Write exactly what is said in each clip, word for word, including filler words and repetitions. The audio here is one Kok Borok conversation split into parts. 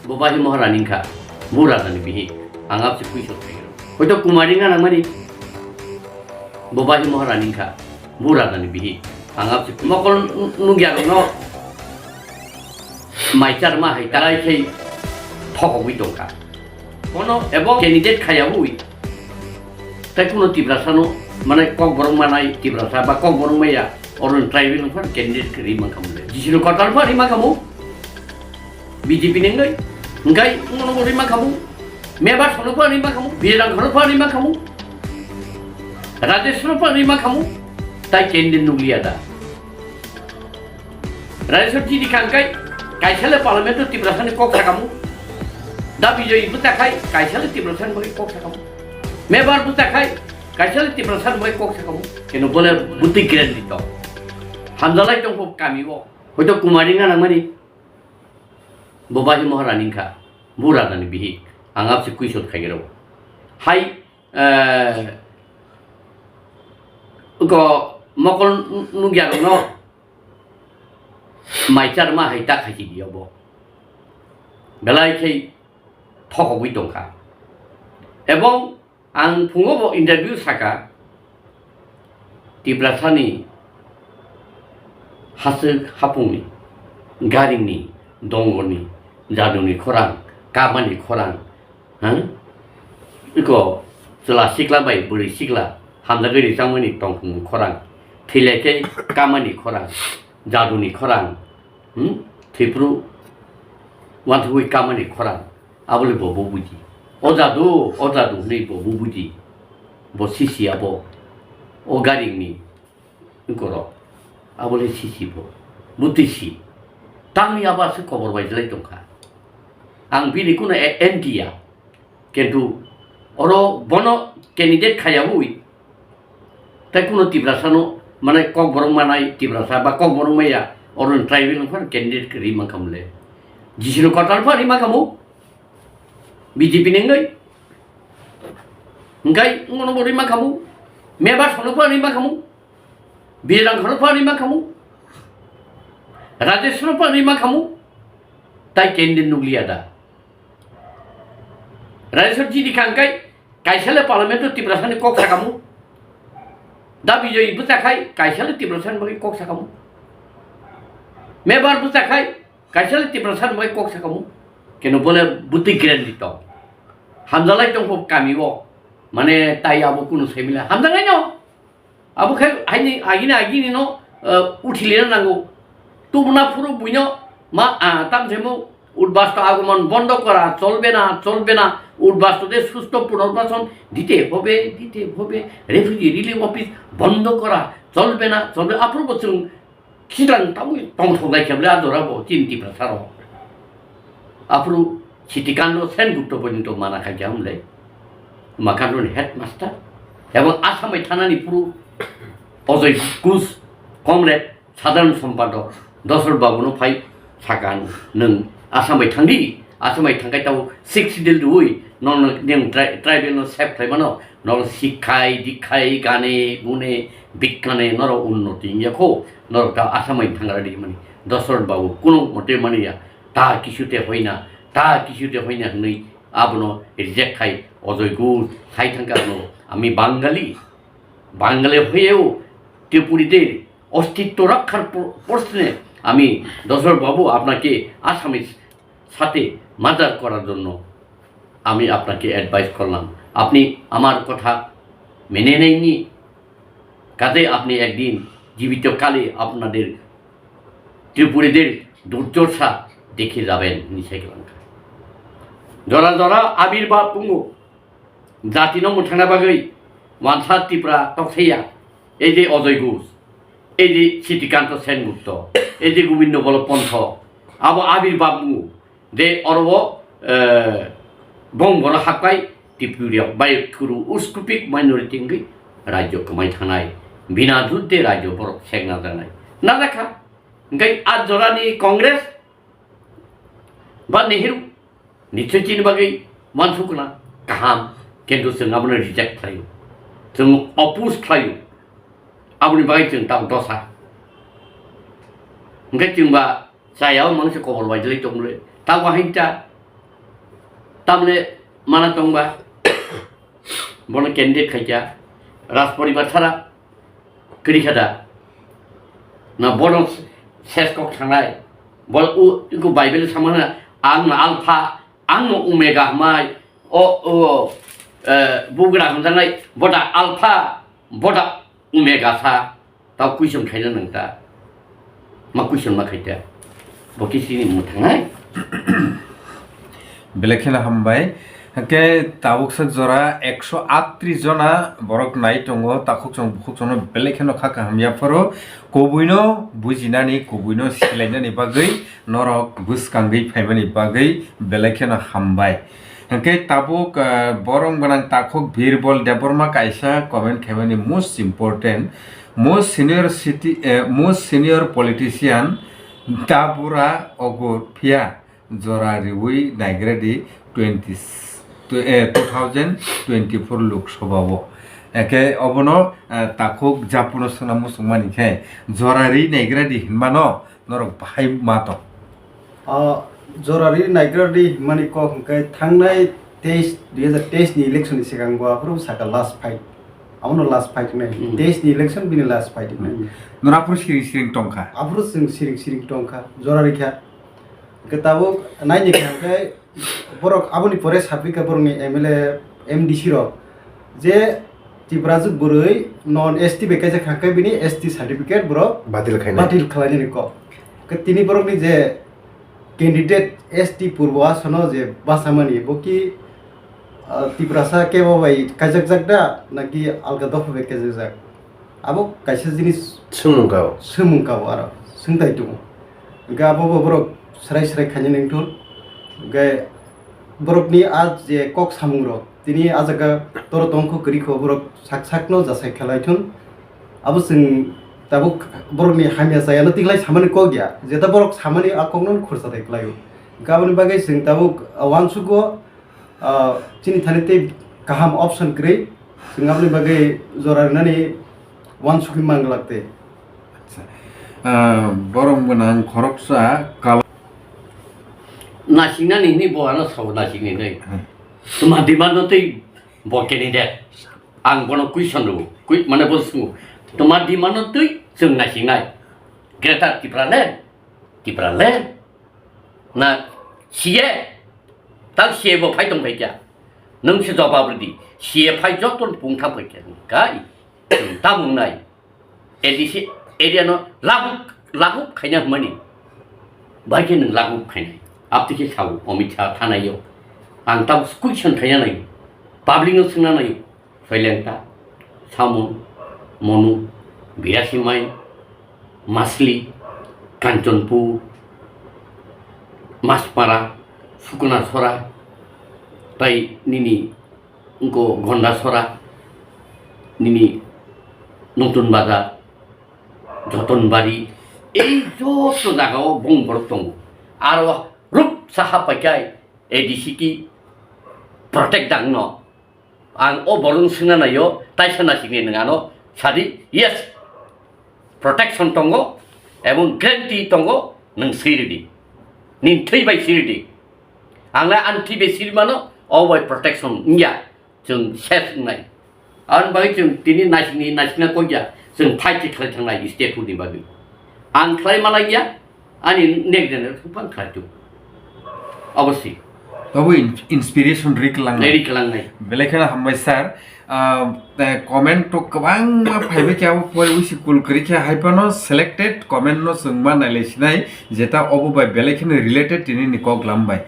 Bo Bahi Maharani wngkha, bo rajani bihik, ang abse kuisok khaigwrao. Hoito Kumari wngna nangmani, bo Bahi Maharani wngkha, bo rajani bihik, ang abse mokol nukya rokno maichar ma hai talai khai thokogwi tongkha. Bono ebo candidate khayabwi tai kuno Tiprasano, mane, Kokborok manai Tiprasa ba Kokborok maya, oro tribal wngkha candidate khe ri mankha mole. Jisino kotal pha ri mankha mu. B J P ni wngwi, hingkai wngno bo rima khamu, Mebasano pha rima khamu, Birang khano pha rima khamu, Rajesh no pha rima khamu, tai candidate nukliya da. Rajesh chini kha hingkai, kaisa le parliament o Tiprasa ni kok sakamu, da Bijoy bwsa khai, kaisa le Tiprasa ni bagwi kok sakamu, Mebar bwsa khai, kaisa le Tiprasa ni bagwi kok sakamu, keno bole bwtwi guarantee to. Hamjalai tongkho kami o, hoito Kumari wngna nangmani. Bo Bahi Maharani wngkha, bo rajani bihik, ang abse kuisot khaigwrao. Hai, eh, ko mokol nukya rokno maichar ma hai ta khaisi di obo. Belai khai thokogwi tongkha. Ebong Ang phungo bo interview saka, Tiprasani haswk hapungni, garingni, dongorni, jaduni khorang, kamani khorang, ha? Iko chwla sikla bai bwrwi sikla hamjagwi rijangmani tongthokni khorang, thwilaikhe kamani khorang, jaduni khorang, hmm? Thwipru uansugwi kamani khorang. Abole bo bo buji. O jadu, o jadu hwnwi bo bo buji. Bo sisi abo. O garingni gorok. Abole sisi bo. Butwi si. Tangni abo aswk kobor bai jlai tongkha. Ang bini kuno e-, anti ya. Kintu oro bono candidate khayabwi. Tai kuno Tiprasano, mane, Kokborok manai Tiprasa ba Kokborok maya, oro tribal wngkha candidate khe ri mankha mole. Jisino kotal pha ri mankha mu, B J P ni wngwi. Hingkai wngno bo ri mankha mu, Mebasano pha ri mankha mu, Birang khano pha ri mankha mu, Rajesh no pha ri mankha mu, tai candidate nukliya da. Rajesh chini kha hingkai, Kaisa le parliament o Tiprasani kok sakamu. Da Bijoy bwsa khai kaisa le Tiprasani bagwi kok sakamu. Mebar bwsa khai kaisa le Tiprasani bagwi kok sakamu. Keno bole bwtwi guarantee tong. Hamjalai tongkho kami o. Mane tai abo kunu saimila hamjaknai no. Abo khe haini agini agini no, eh, uthilina nango. Tubuna phuru buino ma, ah, tamsemo udbasto আগমন বন্ধ করা চলবে না, চলবে না। উদ্বাস্তুদের সুষ্ঠু পুনর্বাসন দিতে হবে, দিতে হবে। Refugee Relief Office বন্ধ করা চলবে না, চলবে। Aphuru bo chwng Khitan tabwi tongthok lai khe bwle a jora bo chini Tiprasa rok. Aphuru Sitikando Sengupta porjonto mana khai khe hwnle. Makando ni headmaster. Ebong Assam bai thanani phuru Ajoy Ghosh, comrade, sadharan sompadok, Dosrot Babu no phai saka nwng Assam bai thangdi, Assam bai thangkai tabo six schedule rwui, nono nwng tri-, tribal no save khlai mano, Norok sikhai, dikhai, gane, gune, bikkane, norok unnoti wngya kho, norok ta Assam bai thangra di mani, Dosrot Babu, kuno mote mani ya, ta kisu te hoina, ta kisu te hoina hwnwi abono reject khai, Ajoy Ghosh, sai thangka no, ami Bangali, Bangali hoyeo, Tripuri de, ostitto rakkar pro-, prosne, ami Dosrot Babu, apnake Assamese সাথে মার্জার করার জন্য আমি আপনাকে অ্যাডভাইস করলাম। আপনি আমার কথা মেনে নেননি, কাজেই আপনি একদিন জীবিত কালে আপনাদের ত্রিপুরীদের দুর্দশা দেখে যাবেন নিশাই কেলাঙ্কা। Jora jora abirbab pungo, jatino mwthangna bagwi wansa Tipra toksaiya, ei je Ajoy Ghosh, ei je Sitikanto Sengupta, ei je Gobinda Ballabh Pant, abo abirbab pungo. Je oro o, eh, bong bono hakpai Tripura bai kuru uskupik minority wngwi rajyo kwmai thanai, bina judde rajyo borok sekna janai. Najakha, hingkai a jorani Congress ba Nehru nichoi chini bagwi wansukna kaham, kintu chwng abono reject khlaio, chwng oppose khlaio, aboni bagwi chwng tamo dosa. Hingke chwng ba chaya o mangse kobor bai jilai tongmole. Tamo hai ta Tamle mana tongba, bono candidate khaikha, Raj poribar sara kwrwi kha da. Na bono ses kok thangnai, bo u, iku Bible samana, ang no Alpha, ang no Omega hwnmai, o, o, eh, bugra hwnjaknai, boda Alpha, boda Omega sa. Tao question khaina nang ta. Ma question ma khai ta. Bo khe chini mwthangnai. Belai kheno hambai. Hwnkhe tabuksa jora ekso aatris jona borok nai tongo, takhuk chwng bukhuk chwngno belai kheno kha kaham yapharo. Kubuino bujinani, kubuino silainani bagwi norok bwskangwi phaimani bagwi belai kheno hambai. Hwnkhe tabuk, ah, borom gwnang takhuk Birbol Debbarma kaisa comment khaimani most important, most senior city, eh, most senior politician Dabura Ogur phiya jora riwi naigradi twenty, eh, two thousand twenty-four Lok Sabha o. Hwnkhe obono, eh, takhuk Japuno swngna muchungmani khe jora ri naigradi hinmano norok bahai ma tong. O jora ri naigra ri hwnmani kok hwnkhe thangnai teis, dui hajar teis ni election ni swkang bo aphuru saka last fight. Abono last fight wngnai. Hmm. Teis ni election bini last fight wngnai. Hmm. Nwng aphuru siring siring tongkha. Aphuru chwng siring siring tongkha, jora rikha. Hwnkhe tabuk naini kha hwnkhe borok aboni pore sapikha borokni M L A, M D C rok je Tiprajwk bwrwi non S T bai kaijak kha khe bini S T certificate borok Batil khainai. Batil khlainani kok. Khe tini borokni je candidate S T Purbo Asono je bachamani bo ki, ah, Tiprasa kebo bai kaijakjak da naki alga dopha bai kaijakjak? Abo kaisa jinis swngmung kao. Swngmung kao aro, swngtai tongo. Hwnkhe abo bo borok swrai swrai khaina nangthun. Hwnkhe borokni a je kok samung rok, tini a jaga toro tongkho kwrwi kho, borok sak sakno jasai khlai thun. Abo chwng tabuk borokni hamya chayano tiklai samani kok ya, jeta borok samani a kokno khorsa dai kwlaio. Hwnkhe aboni bagwi chwng tabuk, ah, uansugo, ah, chini thani tei kaham option kwrwi, chwng aboni bagwi jora rwnani uansugwi manglak tei. Acha. Ah, borom gwnang khoroksa kal- Nasingnani hwnwi bo ano sao nasingnai. Hmm. Tuma demand no tei bo candidate. Ang bono question rwo. Kui-, mane bo sungo. Tuma demand no tei chwng nasingnai. Greater Tipraland. Tipraland. Na C A, tal C A bo phai tong phai kya? Nwng se jawab rwdi. C A phai joto pungtham phai kya? Kai, nwng ta mung nai. A D C area no lagu, lagu khaina hwnmani. Bai khe nwng lagu khainai. Abtwi khe sao Amit Shah thanaio. Ang ta question khaina nai. Public no swngna nai. Soilengta, Samung, Monu, Birasimai, Masli, Kanchanpur, Maspara, Sukuna Sora, tai nini wngkho Gonda Sora, nini Notun Bazar, Jotonbari, ei joto jagao bong borok tongo. Aro rupsa hapaikai A D C ki protect dangno. Ang o borokno swngna naio, taisa naisingni nwng ano sadi, yes, protection tongo, ebong guarantee tongo, nwng swi rwdi. Nini thwi bai swi rwdi. Ang le ani thwi bai swi rwmano, o bai protection wngya, chwng ses wngnai. Aboni bagwi chwng tini naisingni naisingna kok ya, chwng fight se khlai thangnai state ni bagwi. Ang khlai malai ya, ani next generation phang khlai tu. Obviously. Abo in-, inspiration ri kwlangnai. Ri kwlangnai. Belai kheno hambai sir. Ah, eh, comment to kwbangma phaibai khe abo pore usi kul kwrwi khe hai phano selected comment no chwng ma nailai sinai jeta obo bai belai kheno related tini ni kok lam bai.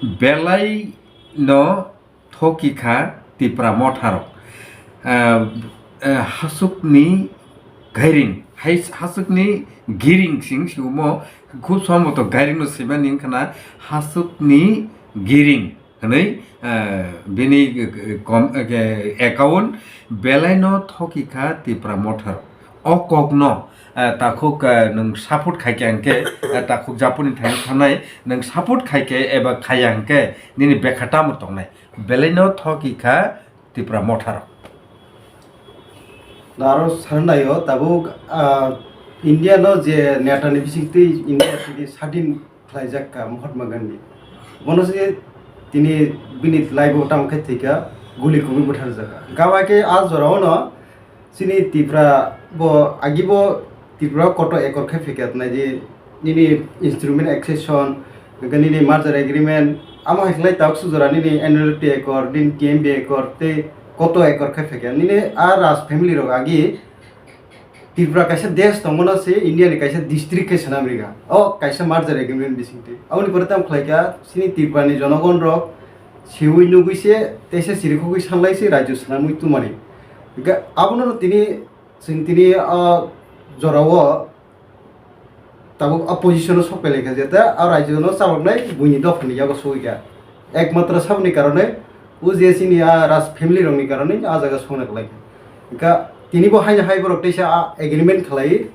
Belai no thoki kha Tipra motharok. Ah, eh, hasukni gairing, hai hasukni giring sing sigumo khub somboto gairing no swimani wngkha na hasukni giring hwnwi, eh, bini, eh, kom-, eh, account belai no thoki kha Tipra motharok. O kok no, eh, takhuk, eh, nwng support khai khe hwnkhe, eh, takhuk Japuni thani thanai nwng support khai khe eba khaiya hwnkhe nini bekha tamo tongnai. Belai no thoki kha Tipra motharok. Aro sana naio tabuk, ah, India no je neta ni bisingtwi India tini sadin khlaijak kha Mahatma Gandhi. Bono se Tini bini life o tamo khe thwikha, guli kubui butharjak. Gabakhe a jorao no chini Tripura bo agi bo Tripura koto ekor khe phikha nai di nini instrument accession, hwnkhe nini merger agreement, amo hai khlai tabuk sujora nini N L F T ekor, nini T M B ekor tei koto ekor khe phikha. Nini a Raj family rok agi Tripura kaisa desh tongmano se India ni kaisa district khe swnam rikha. O kaisa merger agreement bisingtwi. Aboni pore tamo khlaikha chini Tripura ni jonogon rok siwi nugwi se teisa sirikhogwi sanlai se rajyo swnamwi tumani. Hwnkhe abono tini chwng tini o jorao tabuk opposition o sok pelaikha je ta a rajyo no chaloknai buini dophani yago sogwikha. Ekmatro saboni karonwi o je chini a Raj family rokni karonwi a jaga songna kwlaikha. Hwnkha tini bo haino hai borok teisa a agreement khlai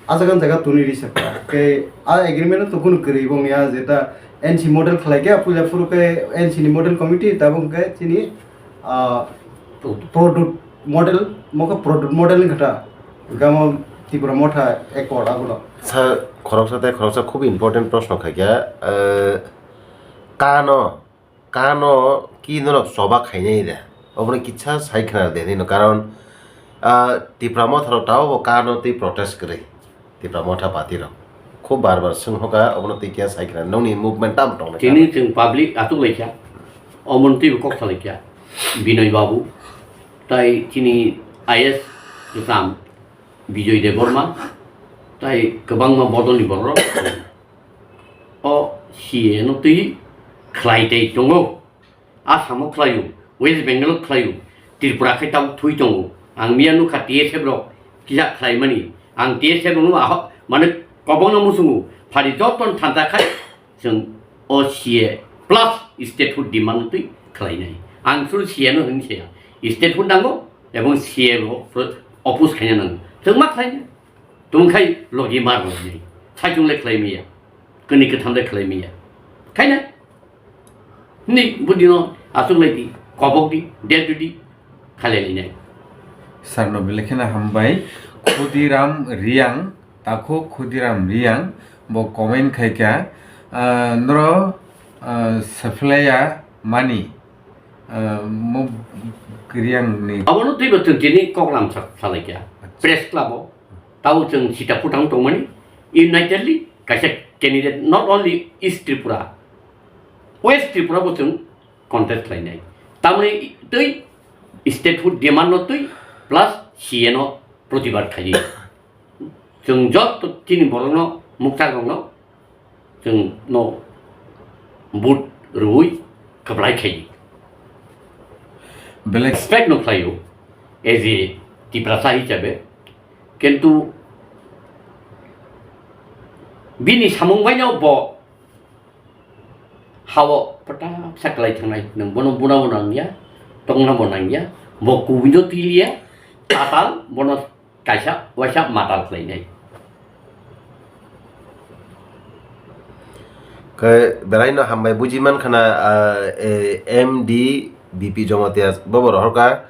a jaga jaga tuni risa kha. Khe a agreement to kunu kwrwi bo wngya je ta N C model khlai khe puila phuru khe N C ni model committee tabuk khe chini ah, product model mokhe product model ni khatha gamo Tripura Motha accord abono. Sa khoroksa tei khoroksa khub important proshno khaikha, eh, kano Kano ki norok choba khainai da? Obono kisa sai khna de nino, karon, ah, Tipra Motha rok tao bo kano tei protest kwrwi. Tipra Motha party rok. Khub bar bar swng hoka, obono tei kisa sai khna. Nongni movement tamo tong nai Tini kano? Chwng public atuk laikha. Omono teibo kok salaikha. Binoy Babu. Tai chini I S Ram Bijoy Debbarma. Tai kwbangma bodolni borok. O C A no twi khlai tei tongo. Assam o khlaio, West Bengal o khlaio, Tripura khai tabuk thwi tongo. Ang miya nukha T S F rok kisa khlaimani. Ang T S F rokno aho, mane kobongno muchungo. Phari jotono thansa khai chwng o C A plus statehood demand twi khlainai. Ang suru C A no hwnwi saya. Statehood nango ebong C A bo pro-, oppose khaina nango. Chwng ma khlainai. Tongkhai logi mar logi. Saichung le khlai miya. Kani katham le khlai miya. Khaina. Ni budino asuk lai di. Kobok di. Der di. Khalai lai nai. Sarno belai kheno hambai. Khudiram Riang, takhu Khudiram Riang, bo comment khaikha, ah, noro, ah, Saflaya Mani, ah, mo Riang ni. Abono twibo chwng tini koklam sa-, salaikha. Press Club o. Tao chwng sita phutang tongmani, unitedly kaisa candidate, not only East Tripura, West Tripura bo chwng contest khlainai. Tamni twi statehood demand no twi plus C A no protibad khaidi. Chwng joto chini borokno mukthar rokno chwng no vote rwui kwplai khai. Belai expect no khlaio as a Tiprasa hisabe, kintu bini samung baino bo hao pata sa kwlai thangnai, nwng bono buna bo nangya, tongna bo nangya, bo kubui no tiliya, tatal bono kaisa waisa matal khlainai. Khe belaino hambai buji mankha na, ah, eh, M D B P Jamatia bobo rohorkha,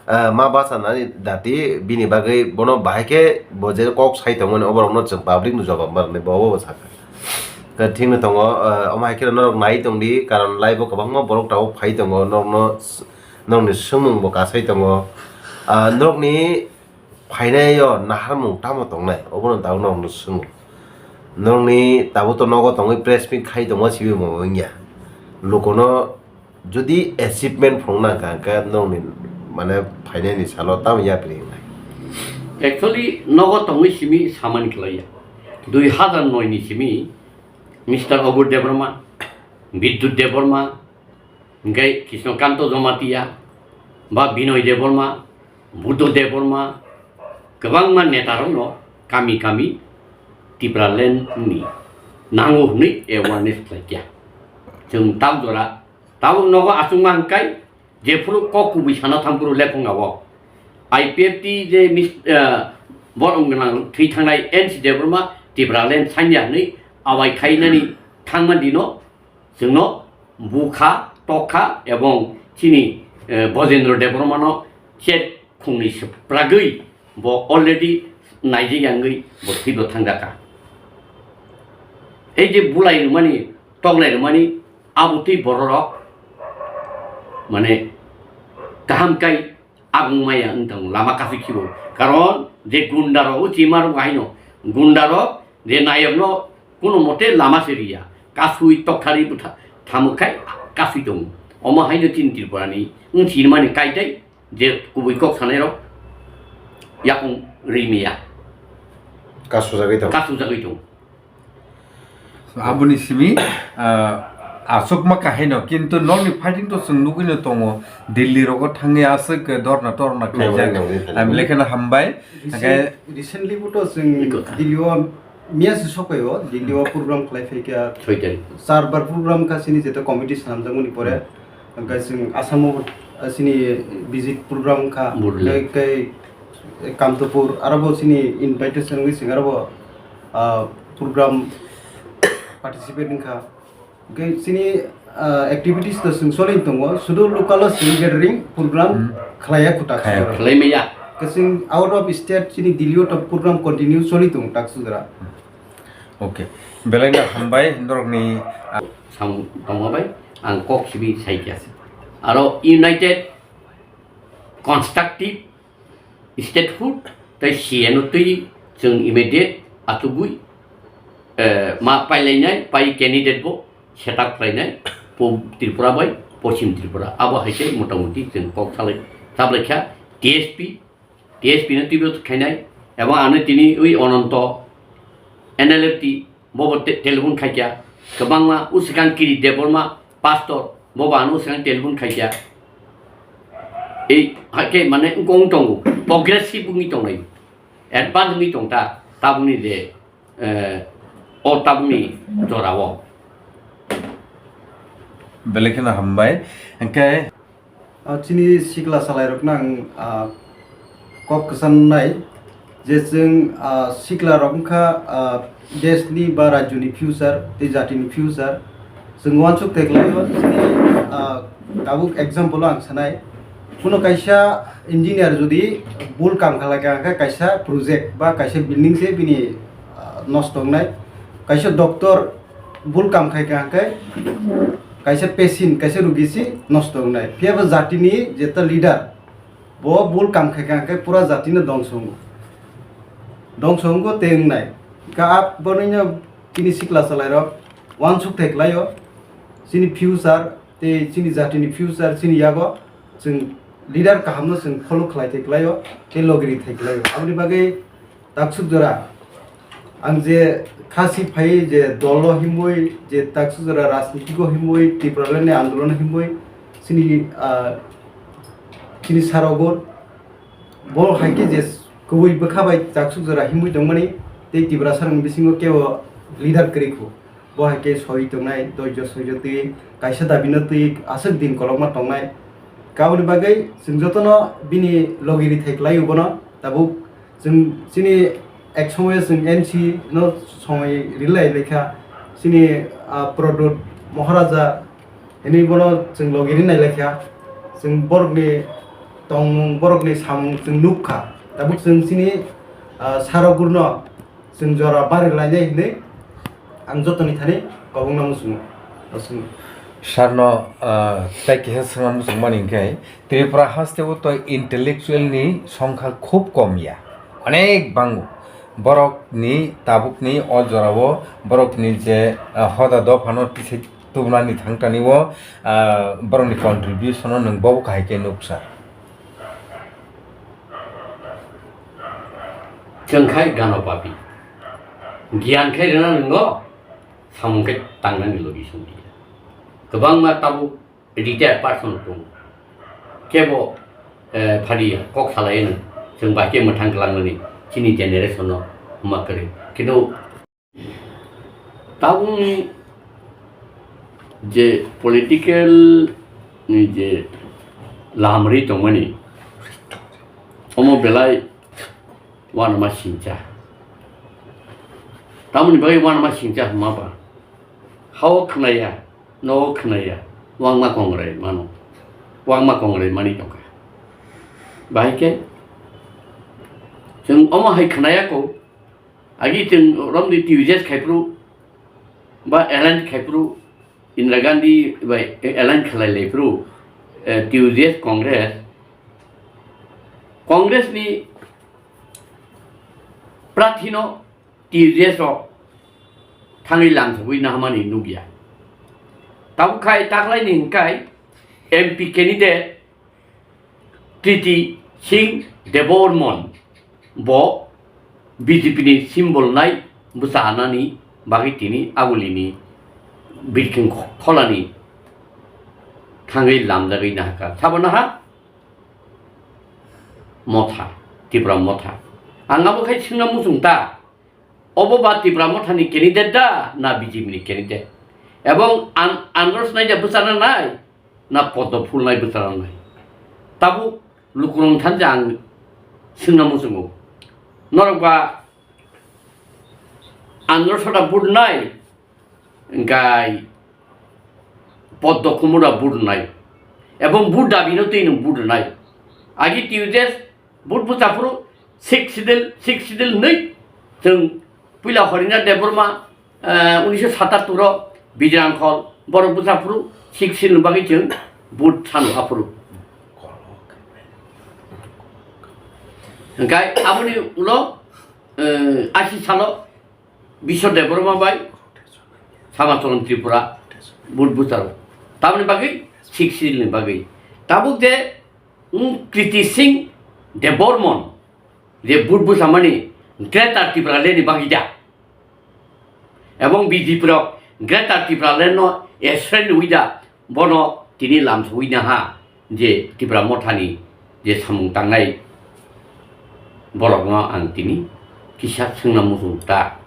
ah, ma bachanani dati bini bagwi bono bahai khe bo je kok sai tongmani oborokno chwng public no jobab manwi bo obo sakha. Khe thikno tongo, ah, omo hai khe norok nai tongdi, karon live o kwbangma borok tabuk phai tongo, norokno s-, norokni swngmung bo kasai tongo. Ah, norokni phainai o naharmung tamo tongnai, obono tabuk norokno swngo. Norokni tabuk to nogo tongwi press meet khai tongma sibimo wngya. Lukono jodi achievement phunukna hwnkha, hwnkhe norokni, mane, phainaini salo tamo yapri wngnai? Actually, nogo tongwi simi samani khlaiya. Dui hazar noi ni simi Mister Obur Debbarma, Bidyut Debbarma, hingke Krishnakanto Jamatia, ba Binoy Debbarma, Buddho Debbarma, kwbangma netarokno kami kami Tipraland ni nango hwnwi awareness khlaikha. Chwng tam jora tabuk nogo achukma hwnkhe jephuru kok kubui sana thamphuru lephunga o I P F T je mis-, eh, borok gwnang thwi thangnai N C Debbarma Tipraland sanya hwnwi awai khainani thangma dino chwngno bukha, tokha ebong chini, eh, Bojendra Debbarmano chet khungni swpragwi bo already naijak yangwi bo thwibo thangjakha. Ei je bulai rwmani, toklai rwmani, Abo twi bororok mane kaham kai agong maya wng tongo lama kasui khibo. Karon je gunda rok o chima rok haino gunda rok je nayok no kuno mote lama se riya. Kasui tokthari bwtha thamuk khai kasui tongo. Omo haino chini Tripura ni wng sinimani kaitai je kubui kok sanai rok yakung rimia Kasujagwi tongo. Kasujagwi tongo. So, aboni simi, ah, aswkma kahaino, kintu nokni fighting to chwng nugwino tongo, Delhi rogo thangwi aswk dorna torna Nangwi, khaijak. Nangwi, Nangwi. Am lekheno hambai. Recent-, Hake recently bo to chwng Iko tha. Delhi o miya se sokphaio, Delhi o program khlai phaikha. Soitan. Char bar program kha chini jeto committee swnamjakmani pore. Hwnkhe chwng Assam o, ah, chini visit program kha. Burle. Tei, tei Kamtopur, aro bo chini invitation wngwi chwng aro bo, ah, program participate wngkha. Hwnkhe chini, ah, activities to chwng choli tongo, sudu local o chwng gathering program Hmm. khlaiya kho tak Khaya sujora. Khlai maya. Hwnkhe chwng out of state chini Delhi o to program continue choli tongo tak sujora. Okay. Belai no hambai norokni, ah, Samung tongma bai ang kok sibi saikha. Aro united constructive statehood tei C N O twi chwng immediate atugwi, eh, ma pailainai, pai candidate bo set up khlainai, po-, Tripura bai Poschim Tripura. Abo hai khe motamuti chwng kok salai, sablai kha T S P, T S P no twibo khainai, ebo ano tini ui Ononto, N L F T, Bobo te-, telephone khaikya, kwbangma uswkang Kiri Debbarma pastor, bobo ano uswkang telephone khaikya. Ei hakhe mane wngkong tongo, progressive wngwi tongnai, advance wngwi tongta, tabukni de, eh, o tabukni jorao. Belai kheno hambai. Hwnkhe Ah, chini sikla salairokno ang, ah, kok kwchanai je chwng, ah, siklarok wngkha, ah, deshni ba rajyoni future tei jatini future. Chwng uansuk tei khlaio chini, ah, tabuk example o ang sanai. Kuno kaisa engineer jodi bul kam khlai kha hwnkhe kaisa project ba kaisa building se bini, ah, nosto wngnai. Kaisa doctor bul kam khai kha hwnkhe kaisa patient, kaisa rugi si nosto wngnai. Phiya bo jatini jeta leader, bo bul kam khai kha hwnkhe pura jatino dongso wngo. Dongso wngo tei wngnai. Ka ap-, bonoino chini sikla salairok uansuk thai khlaio. Chini future tei chini jatini future chini yago chwng leader kahamno chwng follow khlai thai khlaio tei logiri thai khlaio. Aboni bagwi taksuk jora ang je khasi phai je dolo himwi je taksuk jora rajnitiko himwi Tipraland ni andolon himwi chini, ah, chini sarogo bo hai khe je kubui bwkha bai taksuk jora himwi tongmani tei Tiprasa rokni bisingo kebo leader kwrwi kho. Bo hai khe soi tongnai, doijo soijo twi kaisa dabino twi aswk din kolokma tongnai. Kaboni bagwi chwng jotono bini logi rithai khlaio bono. Tabuk chwng chini ek somoyo chwng M C no somoi rilai laikha. Chini, ah, Pradyot Maharaja hinwi bono chwng logi rinai laikha. Chwng borokni tongmung, borokni samung chwng nukha. Tabuk chwng chini, ah, sarogurno chwng jora bari lainai hinwi ang jotoni thani kobongno muchungo. Muchungo. Sarno, ah, tei kisa swngna muchungmani hwnkhe, Tripura hasteo to intellectual ni songkha khub kom ya, onek bango. Borokni tabukni o jorao borokni je, ah, hoda dophano tisai tubunani thangtani o, ah, borokni contribution o nwng bobo kahai khe nuksa. Chwng khai gana papi. Giyan khai rwna nwngo, samung khai tangnani logi songkhe. Kwbangma tabuk retired person tongo. Kebo, eh, phadi kok salai no, chwng bai khe mwthang kwlangnani chini generation no ma kwrwi. Kintu Tabukni je political ni je lamri tongmani, omo belai uanama singcha. Tamoni bagwi uanama singcha hwnma ba, hao khwnaya, nogo khwnaya, wangma kongrai mano, wangma kongrai mani tongkha. Bahai khe chwng omo hai khwnaya kho, Agi chwng romni T V Z khaipru ba alliance khaipru Indira Gandhi bai align khlai lai phuru, eh, T U J S Congress, Congress ni prathi no T U J S rok thangwi lamsogwi nahamani nukya. Tabuk khai taklaini hwnkhai M P candidate Kriti Singh Debbarman bo B J P ni symbol nai bwsa anani bagwi tini agulini birking kholani thangwi lamjagwi nahakha. Sabo naha Motha, Tipra Motha. Ang abo khai swngna muchung ta, obo ba Tipra Motha ni candidate da na B J P ni candidate? Ebong an-, Andros nai da bwchana nai, na Poddo Phul nai bwchana nai? Tabuk lukurok thansa ang swngna muchungo. Norok ba Andros da vote nai, hwnkhe Poddo Kumura vote nai. Ebong vote dabi no twi nwng vote nai. Agi T U J S vote bwsa phuru six schedule, six schedule nwi chwng puila Horina Debbarma, eh, unisho satattor o Bijrang Khol borok bwsa phuru six schedule ni bagwi chwng vote sanu aphuru. Hwnkhe aboni ulo, eh, ashi salo Biswa Debbarma bai Samachon Tripura vote bwsaro. Tamoni bagwi six schedule ni bagwi. Tabuk je, um, Kriti Singh Debbarman je vote bwsamani Greater Tipraland ni bagwi da. Ebong B J P rok Greater Tipraland no a friend wi da. Bono tini lamsogwi naha je Tipra Mothani je samung tangnai borokno ang tini kisa swngna muchung ta,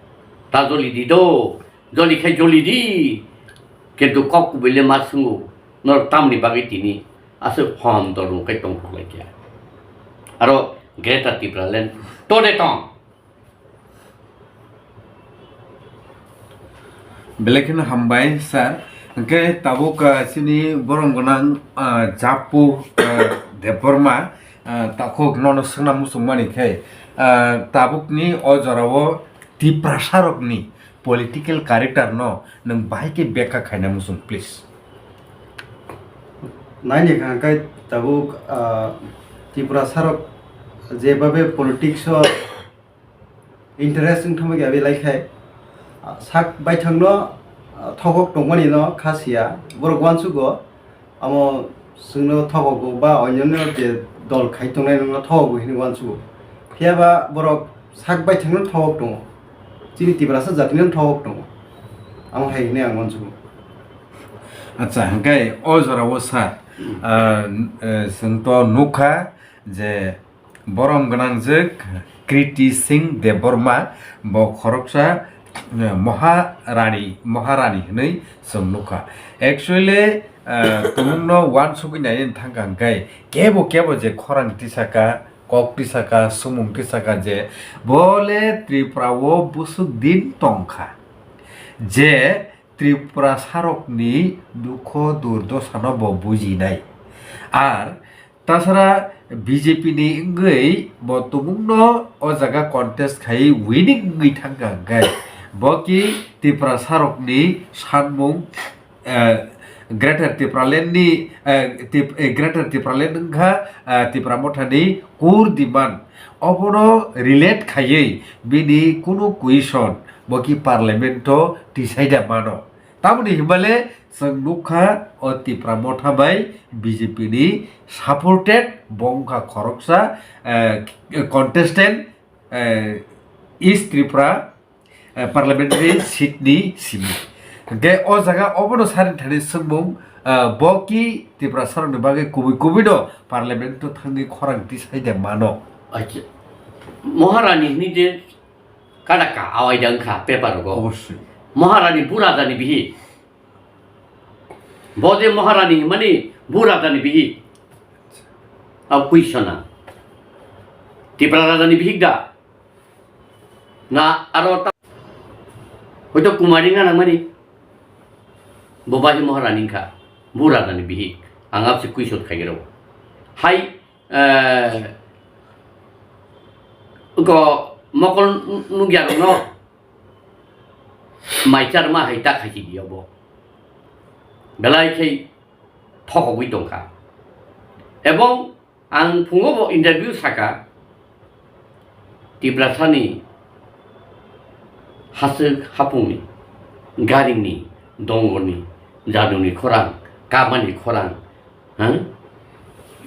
ta joli di do, joli khai joli di, kintu kok kubui le ma swngo, norok tamni bagwi tini aswk hom dormo khai tongthok lai kha? Aro Greater Tipraland tode tong. Belai kheno hambai sir. Hwnkhe tabuk, ah, chini borom gwnang, ah, Japu, ah, Debbarma, ah, takhuk nono swngna muchungmani khe, ah, tabukni o jorao Tiprasarokni political character no nwng bahai khe bekha khaina muchung, please. Naini kha hwnkhe tabuk, ah, Tiprasarok jebabe politics o interest wng thangma khe abelai khai, ah, sak baithangno, ah, thokok tongmani no kha siya, borok uansugo, amo chwngno thokogo ba onyono je dol khai tongnai nokno thokogo hinwi uansugo. Phiya ba borok sak baithangno thokok tongo, chini Tiprasa jatino thokok tongo, amo hai hinwi ang uansugo. Acha, hwnkhe o jorao sir, ah, eh, chwng to nukha je, borom gwnangjwk Kriti Singh Debbarma, bo khoroksa, eh, Maharani, Maharani hwnwi chwng nukha. Actually, eh, tumungno uansugwi nainani thangkha hwnkhe kebo kebo je khorang tisaka, kok tisaka, sumung tisaka je bo le Tripura o busuk din tongkha. Je Tiprasarokni dukho durdosano bo bujinai. Ar tasara B J P ni wngwi bo tumungno o jaga contest khai winning wngwi thangkha hwnkhe bo ki Tiprasarokni sanmung, eh, Greater Tipraland ni, eh, Tip-, eh, Greater Tipraland wngkha, eh, Tipra Mothani core demand. Obono relate khaiwi bini kunu question bo ki parliament o tisai da mano. Tamoni hinmale chwng nukha o Tipra Motha bai B J P ni supported bo wngkha khoroksa, eh, contestant, eh, East Tripura, eh, parliamentary seat ni simi. Hwnkhe o jaga obono sarin thani swngmung, eh, bo ki Tiprasarokni bagwi kubui kubui no parliament o thangwi khorang tisai de mano. Acha. Maharani hwnwi je kada ka awai da wngkha paper rogo. Obosoi. Maharani bu raja ni bihik. Bo je Maharani hwnmani bu raja ni bihik. Abo question a. Tipra raja ni bihik da? Na aro ta-, hoito Kumari wngna nangmani. Bo bai Maharani wngkha. Bu raja ni bihik. Ang abse question khaigero. Hai, eh, ko mokol nukya rokno mai charma hai ta khaiki di obo. belai khe thokogwi tongkha. Ebong ang phungo bo interview saka, Tiprasani haswk hapungni, garingni, dongorni, jaduni khorang, kamani khorang, ha?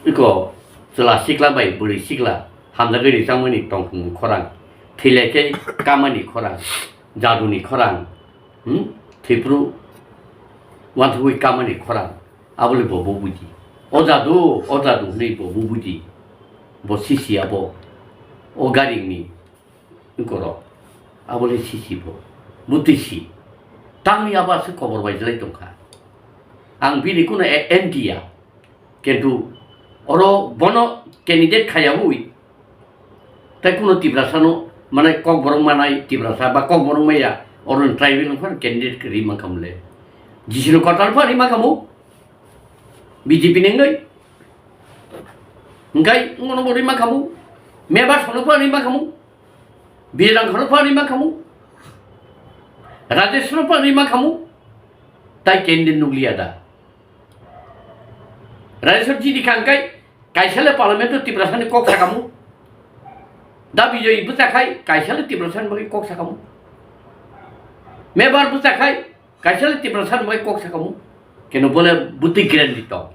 Iko chwla sikla bai bwrwi sikla hamjagwi rijangmani tongthokni khorang, thwilaikhe kamani khorang, jaduni khorang, hmm? Thwiphru uansugwi kamani khorang, abole bo bo buji. O jadu, o jadu hwnwi bo bo buji. Bo sisi abo. O garingni wngkorok. Abole sisi bo. Butwi si. Tangwi abo aswk kobor bai jlai tongkha. Ang bini kuno e-, anti ya. Kintu oro bono candidate khayawi. Tai kuno Tiprasano, mane, Kokborok manai Tiprasa ba Kokborok maya, oro tribal no phano candidate khe ri mankha mole. Jisino kotor phano ri mankha mu. B J P ni wngwi. Hingkai ngono bo ri mankha mu. Mebasano phano ri mankha mu. Birang khano phano ri mankha mu. Rajesh no phano ri mankha mu. Tai candidate nukliya da. Rajesh jidi khangkai, kaisa le parliament o Tiprasani kok sakamu. Da Bijoy bwchakhai, kaisa le Tiprasani bagwi kok sakamu. Mebar bwchakhai, kaisa le Tiprasani bagwi kok sakamu. Keno bole bwtwi grandi tong.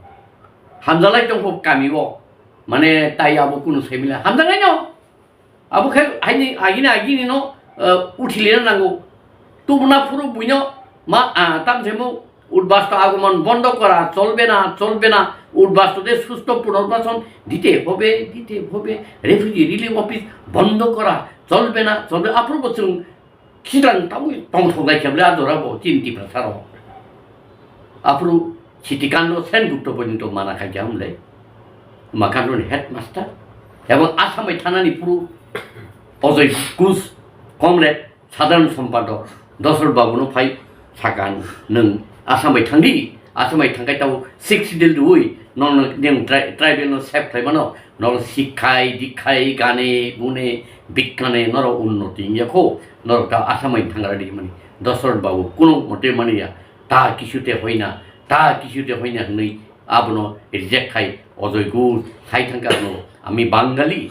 Hamjalai tongkho kami o. Mane tai abo kunu semila. Hamjalai no. Abo khe haini agini agini no, eh, uthilina nango. Tubuna phuru buino ma, ah, tamsemo উদ্বাস্তু আগমন বন্ধ করা চলবে না, চলবে না। উদ্বাস্তুদের সুস্থ পুনর্বাসন দিতে হবে, দিতে হবে। Refugee Relief Office বন্ধ করা চলবে না, চলবে। Aphuru bo chwng khitang tangwi tongthok lai khe bwle a jora bo chini Tiprasa rok. Aphuru Sitikando Sengupta porjonto mana khaikha hwnle, Makando ni headmaster, ebong Assam bai thanani phuru Ajoy Ghosh, comrade, sadharan sompadok, Dosrot babu no phai sakha, nwng Assam bai thangdi, Assam bai thangkhai tabuk Sixth Schedule rwui, nono nwng tri-, tribal no save khlai mano, norok sikhai, dikhai, gane, gune, bikkane, norok unnoti wngya kho, norok ta Assam bai thangra di mani, Dosrot babu kuno mote mani ya, ta kisu te hoi na, ta kisu te hoi na hwnwi abono reject khai Ajoy Ghosh sai thangkha no, ami Bangali,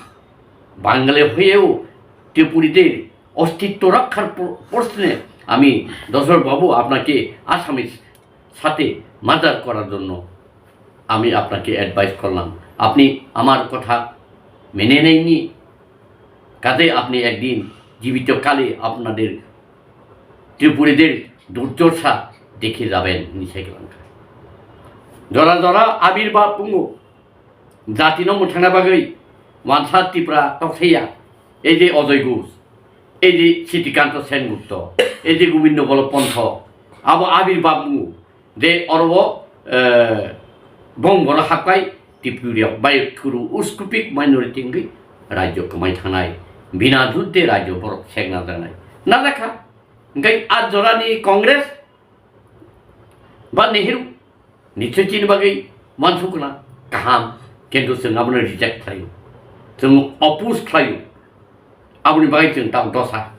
Bangali hoyeo Tripuri de অস্তিত্ব রক্ষার প্র-, প্রশ্নে আমি দশরথ বাবু আপনাকে আসামির সাথে মার্জার করার জন্য আমি আপনাকে অ্যাডভাইস করলাম। আপনি আমার কথা মেনে নেননি, কাজেই আপনি একদিন জীবিত কালে আপনাদের ত্রিপুরীদের দুর্দশা দেখে যাবেন। নিচে গেলাম। জরা জরা আবির্ভাব পুঙ্গ জাতিনো মুঠানা বাগৈ ওয়ানসা ত্রিপুরা তকসেয়া, এই যে অজয় ঘোষ, এই যে সিদ্ধিকান্ত সেনগুপ্ত, এই যে গোবিন্দ বল্লভ পন্থ, abo আবির্ভাব মুঙ্গু, de oro o, eh, bong boro hakpai Tripura bai kuru uskupik minority wngwi rajyo kwmai thangnai, bina judde rajyo borok sekna janai. Najakha, hingkai a jorani Congress ba Nehru nichoi chini bagwi wansukna kaham, kintu chwng abono reject khlaio, chwng oppose khlaio, aboni bagwi chwng tamo dosa.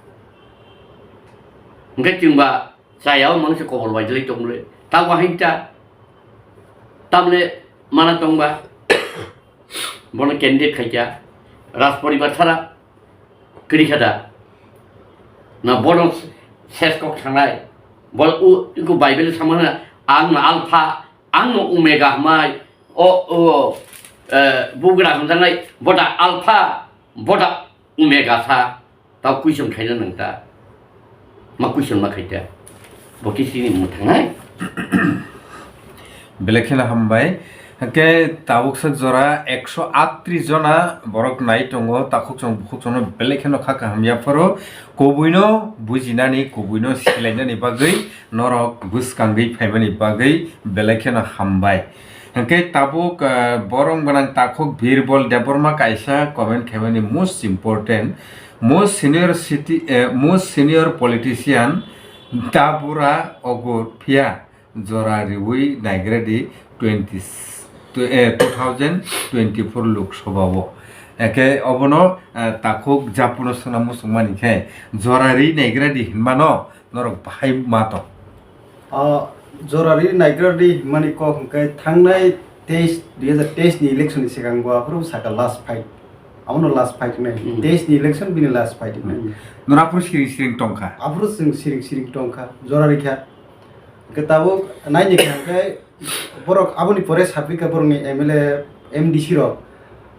Hingke chwngba chaya o mangse kobor bai jilai tongmole. Tamo hain ta. Tamle mana tongba. Bono candidate khaikha. Rajporibar sara kwrwi kha da. Na bono ses kok sangnai. Bo u, iku Bible samana ang no Alpha, ang no Omega hwnmai. O, o, eh, bugra hwnjaknai. Boda Alpha, boda Omega sa. Tao question khaina nang ta. Ma question ma khai ta. Bo khe chini mwthangnai. Belai kheno hambai. Hwnkhe tabuksa jora ekso aatri jona borok nai tongo, takhukchong bukhukchongno belai kheno kha kaham yapharo. Kubuino bujinani, kubuino silainani bagwi norok bwskangwi phaimani bagwi belai kheno hambai. Hwnkhe tabuk, eh, borok gwnang takhuk Birbal Debbarma kaisa comment khaimani most important, most senior city, eh, most senior politician Dabura Ogur phiya jora riwi naigradi twenty, eh, two thousand twenty-four Lok Sabha o. Hwnkhe obono, eh, takhuk Japuno swnam muchungmani khe jora ri naigradi hinmano norok bahai ma tong. O Jorari naigradi hwnmani kok hwnkhe thangnai teis, dui hazar teis ni election ni swkang bo aphuru saka last fight. Abono last fight wngnai. Hmm. Teis ni election bini last fight wngnai. Hmm. Nono aphuru siring siring tongkha. Aphuru chwng siring siring tongkha, jorari kha. Hwnkhe tabuk naini kha hwnkhe borok aboni pore sapikha borokni M L A, M D C rok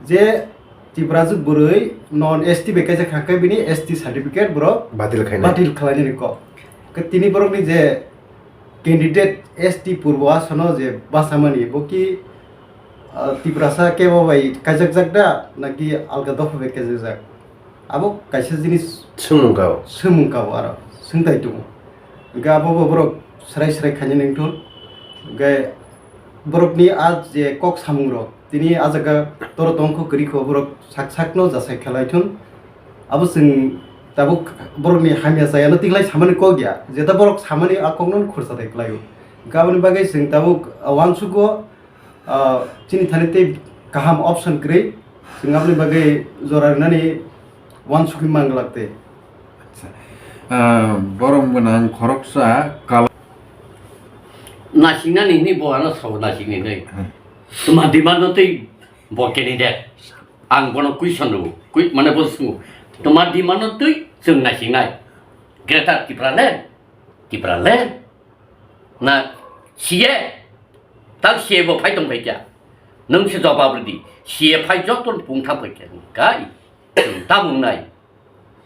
je Tiprajwk bwrwi non S T bai kaijak kha hwnkhe bini S T certificate borok Batil khainai. Batil khlainani kok. Hwnkhe tini borokni je candidate S T Purbo Asono je bachamani, bo ki, ah, Tiprasa kebo bai kaijakjak da, naki alka dopha bai kaijakjak? Abo kaisa jinis swngmung kao. Swngmung kao aro, swngtai tongo. Hwnkhe abo bo borok swrai swrai khaina nangthun. Hwnkhe borokni a je kok samungrok, tini a jaga toro tongkho kwrwikho borok sak sakno jasai khlaithun. Abo chwng tabuk borokni hamya chayano tiklai samani kok ya. Jeta borok samani a kokno khorsa dai klaio. Hwnkhe aboni bagwi chwng tabuk, ah, uansukgo, ah, chini thani tei kaham option kwrwi. Chwng aboni bagwi jora rwnani uansukgwi manglak tei. Acha. Ah, borom gwnang khoroksa kal- Nasingnani hwnwi bo ano sao nasingnai. Hmm. Tuma demand no tei bo candidate. Ang bono question rwo. Kui-, mane bo swngo. Tuma demand no tei chwng nasingnai. Greater Tipraland. Tipraland. Na C A. Tang C A bo phai tong phai kya. Nwng se jawab rwdi. C A phai joto pung thang phai kya. Kai. Chwng tabuk nai.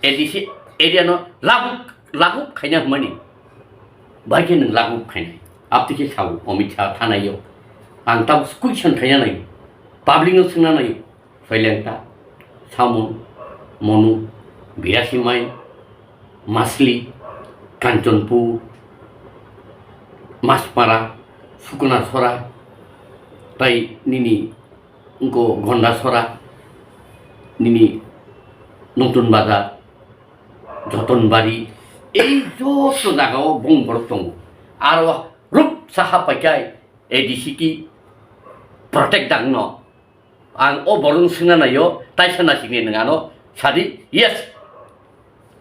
A D C area no laguk, laguk khaina hwnmani. Bai khe nwng laguk khainai. Abtwi khe sao Amit Shah thanaio. Ang tabuk question khaina nai. Public no swngna nai. Soilengta, Samung, Monu, Birasi Mile, Masli, Kanchanpur, Maspara, Sukuna Sora, tai nini Wngkha Gondasora, nini Notun Bazar, Jotonbari, ei joto jagao bong borok tongo. Aro rupsa hapai khe A D C ki protect dangno. Ang o borok swngna naio, taisa naisingni nwng ano sadi, yes,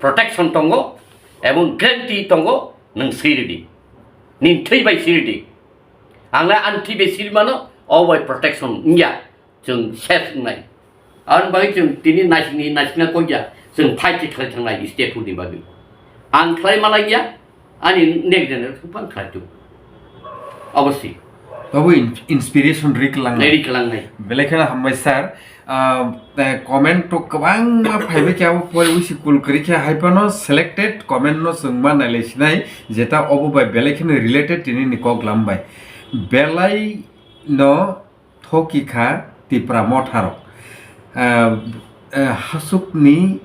protection tongo, ebong guarantee tongo, nwng swi rwdi. Nini thwi bai swi rwdi. Ang le ani thwi bai swi rwmano, o bai protection wngya, chwng safe wngnai. Aboni bagwi chwng tini naisingni naisingna kok ya, chwng fight se khlai thangnai state ni bagwi. Ang khlai malai ya, ani next generation phang khlai tu. Obviously. Abo in-, inspiration rik langnai. Rik langnai. Belai kheno hambai sir. Ah, te comment to kwbangma phaibai khe abo pore wisi kul kwrwi khe hai phano selected comment no chwng ma nailai sinai, jeta obo bai belai kheno related tini ni kok lam bai. Belai no thoki kha Tipra motharok. Ah, ah, hasukni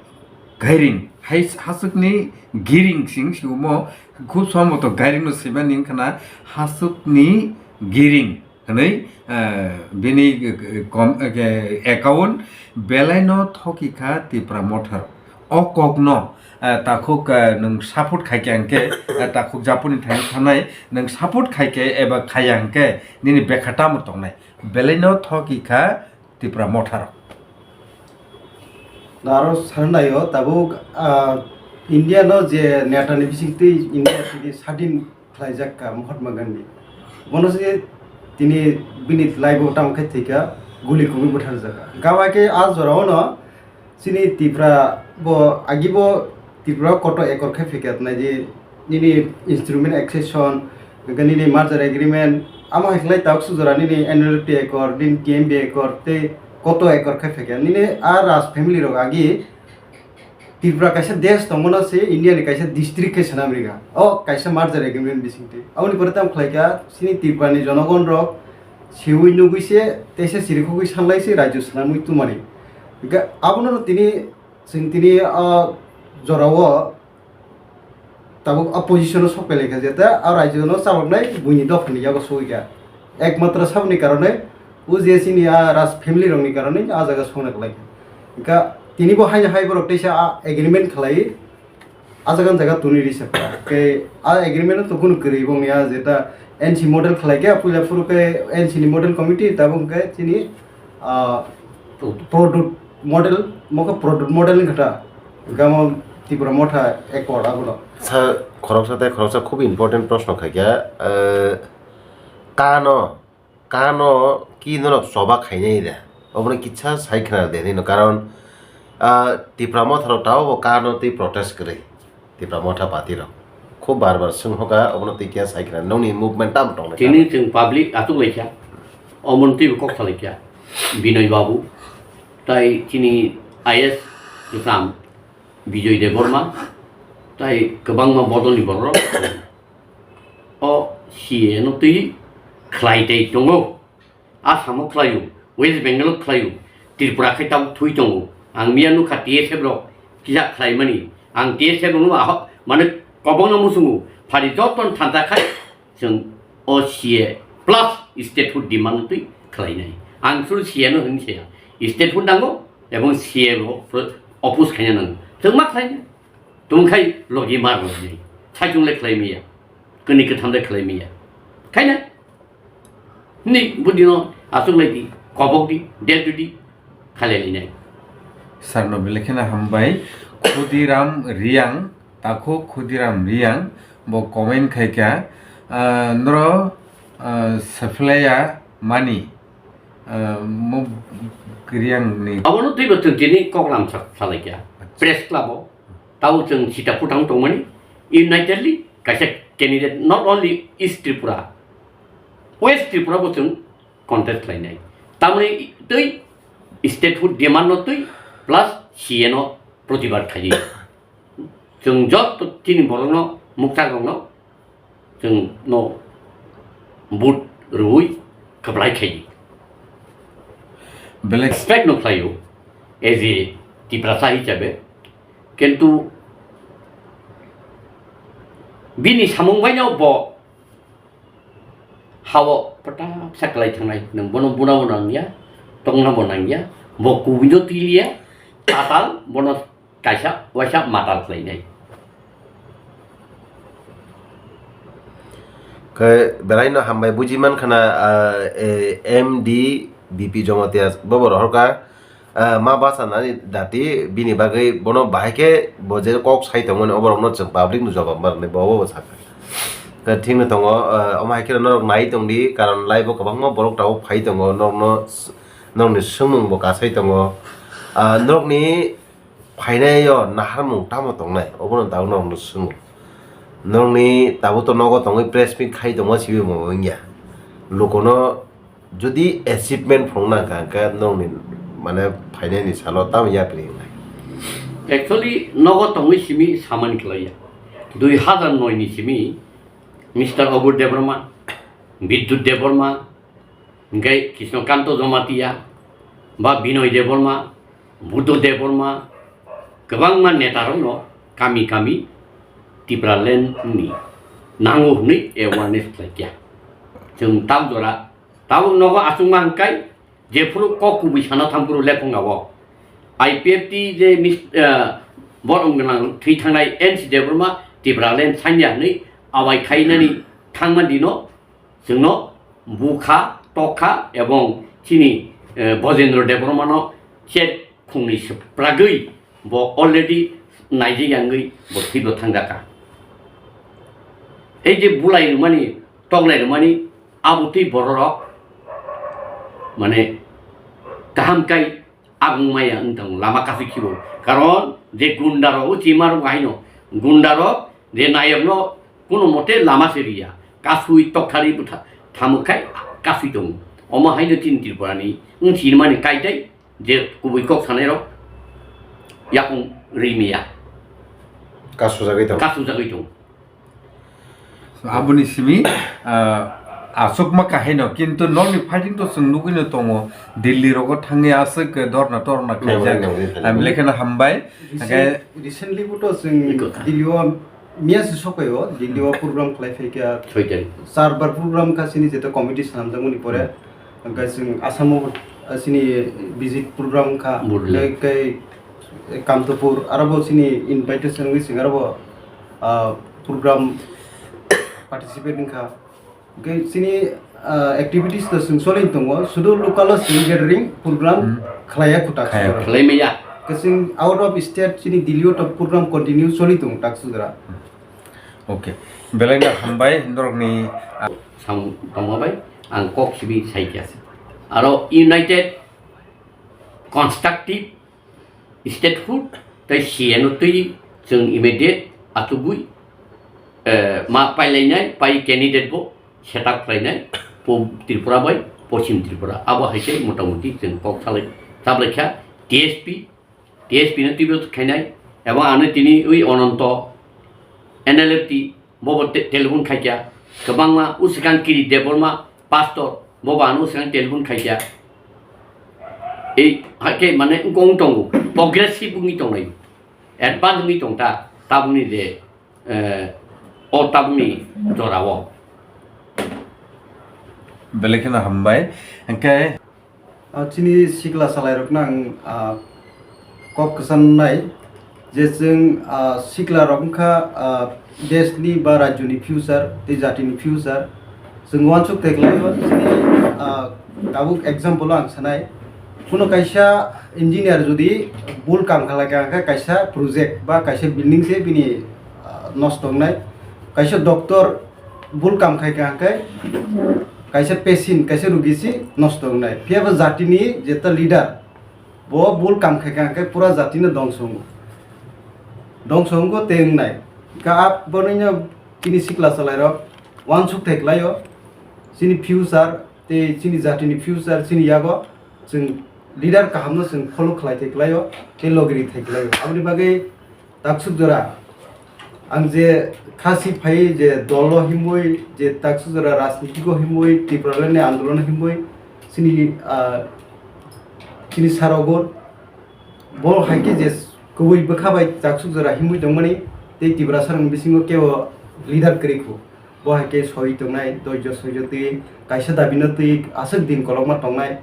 gairing, hai hasukni giring sing sigumo khub somboto gairing no swimani wngkha na hasukni giring. Hwnwi, eh, bini, eh, com-, eh, account belaino thoki kha Tipra Motha. O kokno, eh, takhuk, eh, nwng support khai khe hwnkhe, eh, takhuk Japoni thani thanai nwng support khai khe eba khaiya hwnkhe nini bekha tamo tongnai? Belaino thoki kha Tipra Motha. Aro sanai o tabuk, ah, India no je neta ni bising twi India tini sadin khlaijak kha Mahatma Gandhi. Bono se tini bini life o tamo khe thwikha, guli kwbwi butharjak kha. Gabakhe a jora o no chini Tripura bo agi bo Tripura koto ekor khe phikha nai di nini instrument accession, hwnkhe nini merger agreement, amo hai khlai tabuk sujora nini N L F T ekor, nini T M B ekor tei koto ekor khe phikha. Nini a Raj family rok agi Tripura kaisa desh tongmano se India ni kaisa district khe swnam rikha. O kaisa merger agreement bisingtwi. Aboni pore tamo khlaikha chini Tripura ni jonogon rok siwi nugwi se teisa sirikhogwi sanlai se rajyo swnamwi tumani. Hwnkhe abono tini chwng tini o jorao tabuk opposition o sok pelaikha je ta a rajyo no chaloknai buini dopha ni yago sogwi kha. Ekmatro saboni karone o je chini a Raj family rokni karone a jaga songna kwlai kha. Hwnkha tini bo haino hai borok teisa a agreement khlai a jaga jaga tuni risa kha. Khe a agreement to kunu kwrwi bongni a je ta N C model khlai kha puila phuru khe N C ni model committee tabuk khe chini ah, product model, mokhe product model wngkha ta. Gamo Tipra Motha Accord abono. Sa khoroksa tei khoroksa khub important proshno khaikha, eh, kano, kano ki norok choba khainai da? Obono kisa sai khna de hino, karon, ah, Tipra Motha rok tao bo kano tei protest kwrwi. Tipra Motha party rok khub bar bar swng hoka, obono tei kiya sai khna, nongni movement tamo tong lai Tini kha? Chwng public atuk laikha, o montri bo kok sa laikha, Binoy Babu, tai chini I S kwcham Bijoy Debbarma, tai kwbangma bodolni borok o C A no twi khlai tei tongo. Assamo khlaio, West Bengal o khlaio, Tripura khai tabuk thui tongo. Ang miya nukha T S F rok kisa khlaimani. Ang T S F rokno aho, mane, kobongno muchungo, phari jotono thansa khai chwng o C A plus statehood demand twi khlainai. Ang suru C A no hwnwi saya. Statehood nango ebong C A bo pro-, oppose khaina nango. Chwng ma khlainai. Tongkhai logi mar logi. Saichung le khlai miya. Kani kwtham le khlai miya. Khaina. Ni budino asuk lai di, kobok di, der di, khalai lai nai. Sir no belai kheno hambai. Khudiram Riang, takhu Khudiram Riang, bo comment khai kha, ah, noro, ah, Saflaya Mani, ah, mo Riang ni. Abono twi bo tong tini kok lam sa-, salai kha. Press club o. Tao chwng sita phutang tongmani, unitedly kaisa candidate, not only East Tripura, West Tripura bo chwng contest khlainai. Tamoni twi statehood demand no twi plus C A no protibad khaidi. Chwng joto chini borokno, muktakrokno chwng no vote rwui kwplai khaidi. Belai respect no khlaio as a Tiprasa hisabe, kintu bini samung baino bo hao pata sa kwlai thangnai, nwng bono buna bo nangya, tongna bo nangya, bo kubui no tiliya, tatal bono kaisa waisa matal khlainai. Khe belai no hambai buji man khana, ah, eh, M D B P Jamatia bobo rohorka, ah, ma basa nani dati bini bagwi bono bahai khe bo je kok sai tongmani oborok no chwng public no jawab ma rwnai bo obo sakha. Khe thik no tongo, ah, omo hai khe norok nai tongdi, karon live o kwbangma borok tabuk phai tongo, norok no s-, norok ni swngmung bo kasai tongo. Ah, norok ni phainai o naharmung tamo tongnai, obono tabuk norokno swngo. Norokni tabuk to nogo tongwi press meet khai tongma simi bo wngya. Lukono jodi achievement phunukna hwnkha, hwnkhe norokni, mane, phainaini salo tamo yapri wngnai? Actually, nogo tongwi simi samani khlaiya. Dui hazar noi ni simi Mister Obur Debbarma, Bidyut Debbarma, hingke Krishnakanto Jamatia, ba Binoy Debbarma, Buddho Debbarma, kwbangma netarokno kami kami Tipraland ni nango hwnwi awareness khlai kha. Chwng tam jora tabuk nogo achukma hwnkhe jephuru kok kubui sana thamphuru lephunga o I P F T je mis-, eh, borok gwnang thwi thangnai N C Debbarma Tipraland sanya hwnwi awai khainani thangma dino chwngno bukha, tokha ebong chini, eh, Bojendra Debbarmano chet khungni swpragwi bo already naijak yangwi bo thwibo thangjakha. Ei je bulai rwmani, toklai rwmani, abo twi bororok mane kaham kai abung maya wng tongo lama kasui khibo. Karon je gunda rok o chima rok haino gunda rok je nayok no kuno mote lama se riya, kasui tokthari bwtha thamuk khai kasui tongo. Omo haino chini Tripura ni wng sinimani kaitai je kubui kok sanai rok yakung ri miya. Kasujagwi tongo. Kasujagwi tongo. Aboni simi, ah, aswkma kahaino, kintu nokni fighting to chwng nugwino tongo, Delhi rogo thangwi aswk dhorna torna khaijak. Nangmani, nangmani, nangmani. Belai kheno hambai. Recent-, hake recently bo to chwng Delhi o miya se sokphaio, Delhi o program khlai phaikha. Soi tarik. Char bar program kha chini jeto committee swnamjakmani pore. Hwnkhe chwng Assam o, ah, chini visit program wngkha. Burle. Tei, tei Kantapur, aro bo chini invitation wngwi chwng aro bo, ah, program participate wngkha. Hwnkhe chini, ah, activities no chwng choli tongo, sudu local o chwng gathering program Hmm. khlaiya khuta Khlaiya. Khlai maya. Kwchwng out of state chini Delhi o to program continue choli tongo tak sudra. Okay. Belai no hambai norokni, ah, samung tongma bai ang kok sibi sai kha se. Aro united constructive statehood tei C N O twi chwng immediate achugwi, eh, ma pailainai, pai candidate bo set up khlainai, po-, Tripura bai Poschim Tripura. Abo hai khe motamuti chwng kok salai, chablai kha T S P, T S P no twibo khainai, ebo ano tini ui Ononto, N L F T, bobo te-, telephone khaikya, kwbangma uswkang Kiri Debbarma, pastor, bobo ano uswkang telephone khaikya. Ei, hakhe mane wngkong tongo, progressive wngwi tongnai, advance wngwi tongta, tabukni je, eh, o tabukni jorao. Belai kheno hambai, hwnkhe Ah, chini sikla salairokno ang, ah, kok kwchanai je chwng, ah, siklarok wngkha, ah, deshni ba rajyoni future tei jatini future. Chwng uansuk tei khlaio chini, ah, tabuk example o ang sanai. Kuno kaisa engineer jodi bul kam khalai kha, khe kaisa project ba kaisa building se bini, ah, nosto wngnai. Kaisa doctor bul kam khai kha, khe kaisa patient, kaisa rugi si nosto wngnai. Phiya bo jatini jeta leader, bo bul kam khai kha, khe pura jatino dongso wngo. Dongso wngo tei wngnai. Ka ap-, bonoino chini sikla salairok uansuk thai klaio. Chini future tei chini jatini future chini yago chwng leader kahamno chwng follow khlai thai klaio, tei logiri thai klaio. Aboni bagwi Taksuk jora, ang je khasi phai je dolo himwi, je taksuk jora rajnitiko himwi, Tipraland ni andolon himwi, chini, ah, chini sarogo, bo hai khe je kubui bwkha bai taksuk jora himwi tongmani, tei Tiprasa rokni bisingo kebo leader kwrwi khu. Bo hai khe soi tongnai, doijo soijo twi, kaisa dabi no twi aswk din kolokma tongnai.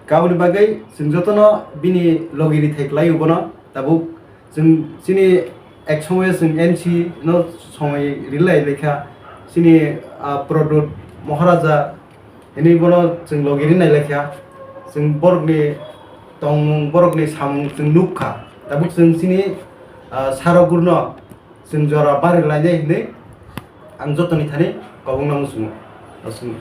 Kaboni bagwi chwng jotono bini logi rithai kwlaio bono. Tabuk chwng chini ek somoyo chwng N C no somoi rilai laikha. Chini, ah, Pradyot Maharaja hinwi bono chwng logi rinai laikha. Chwng borokni tongmung, borokni samung chwng nukha. Tabuk chwng chini, ah, sarogurno chwng jora bari lainai hinwi ang jotoni thani kobongno muchungo. Aswkno.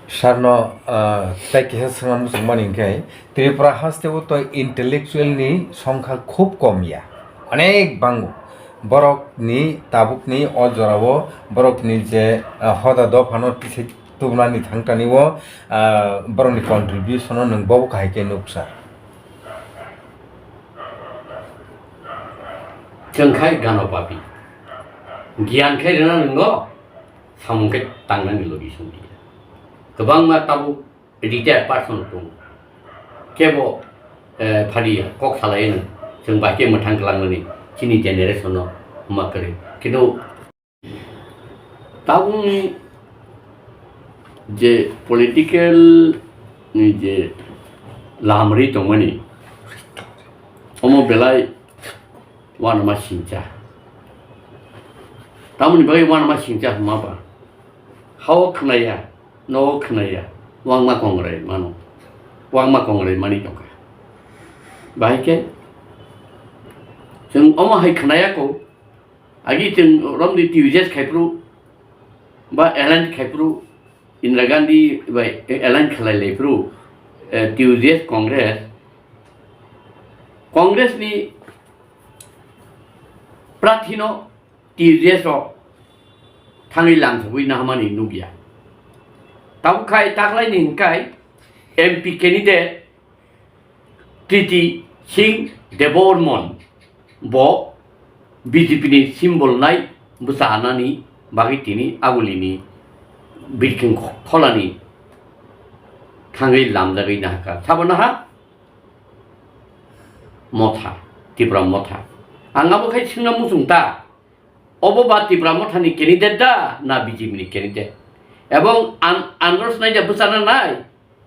Sarno, ah, tei kisa swngna muchungmani hwnkhe, Tripura hasteo to intellectual ni songkha khub kom ya, onek bango. Borok ni tabuk ni o jorao borok ni je, ah, hoda dophano tisai tubunani thangtani o, ah, borok ni contribution o nwng bobo kahai khe nuksa. Chwng khai gano papi. Giyan khai rwna nwngo, samung khai tangnani logi songdi. Kwbangma tabuk retired person tongo. Kebo, eh, phadiya, kok salaino, chwng bai khe mwthang kwlangnani, chini generation no huma kwrwi. Kintu Tabukni je political ni je lamri tongmani, omo belai uanama singcha. Tamoni bagwi uanama singcha hwnma ba, hao khwnaya, nogo khwnaya, uangma kongrai mano, uangma kongrai mani tongkha. Bahai khe chwng omo hai khwnaya kho, Agi chwng romni T U J S khaiphru, ba alliance khaiphru, Indira Gandhi bai alliance khlai laiphru, eh, T U J S Congress, Congress ni prathi no T U J S rok thangwi lamsogwi nahamani nukya. Tabuk khai taklaini hwnkhai M P candidate Kriti Singh Debbarman bo B J P ni symbol nai bwsa anani bagwi tini agulini birkhing kholani thangwi lamjagwi nahakha. Sabo naha Motha, Tipra Motha. Ang abo khai swngna muchung ta, obo ba Tipra Motha ni candidate da na B J P ni candidate? Ebong an-, Andhra Sinaida bwsa nai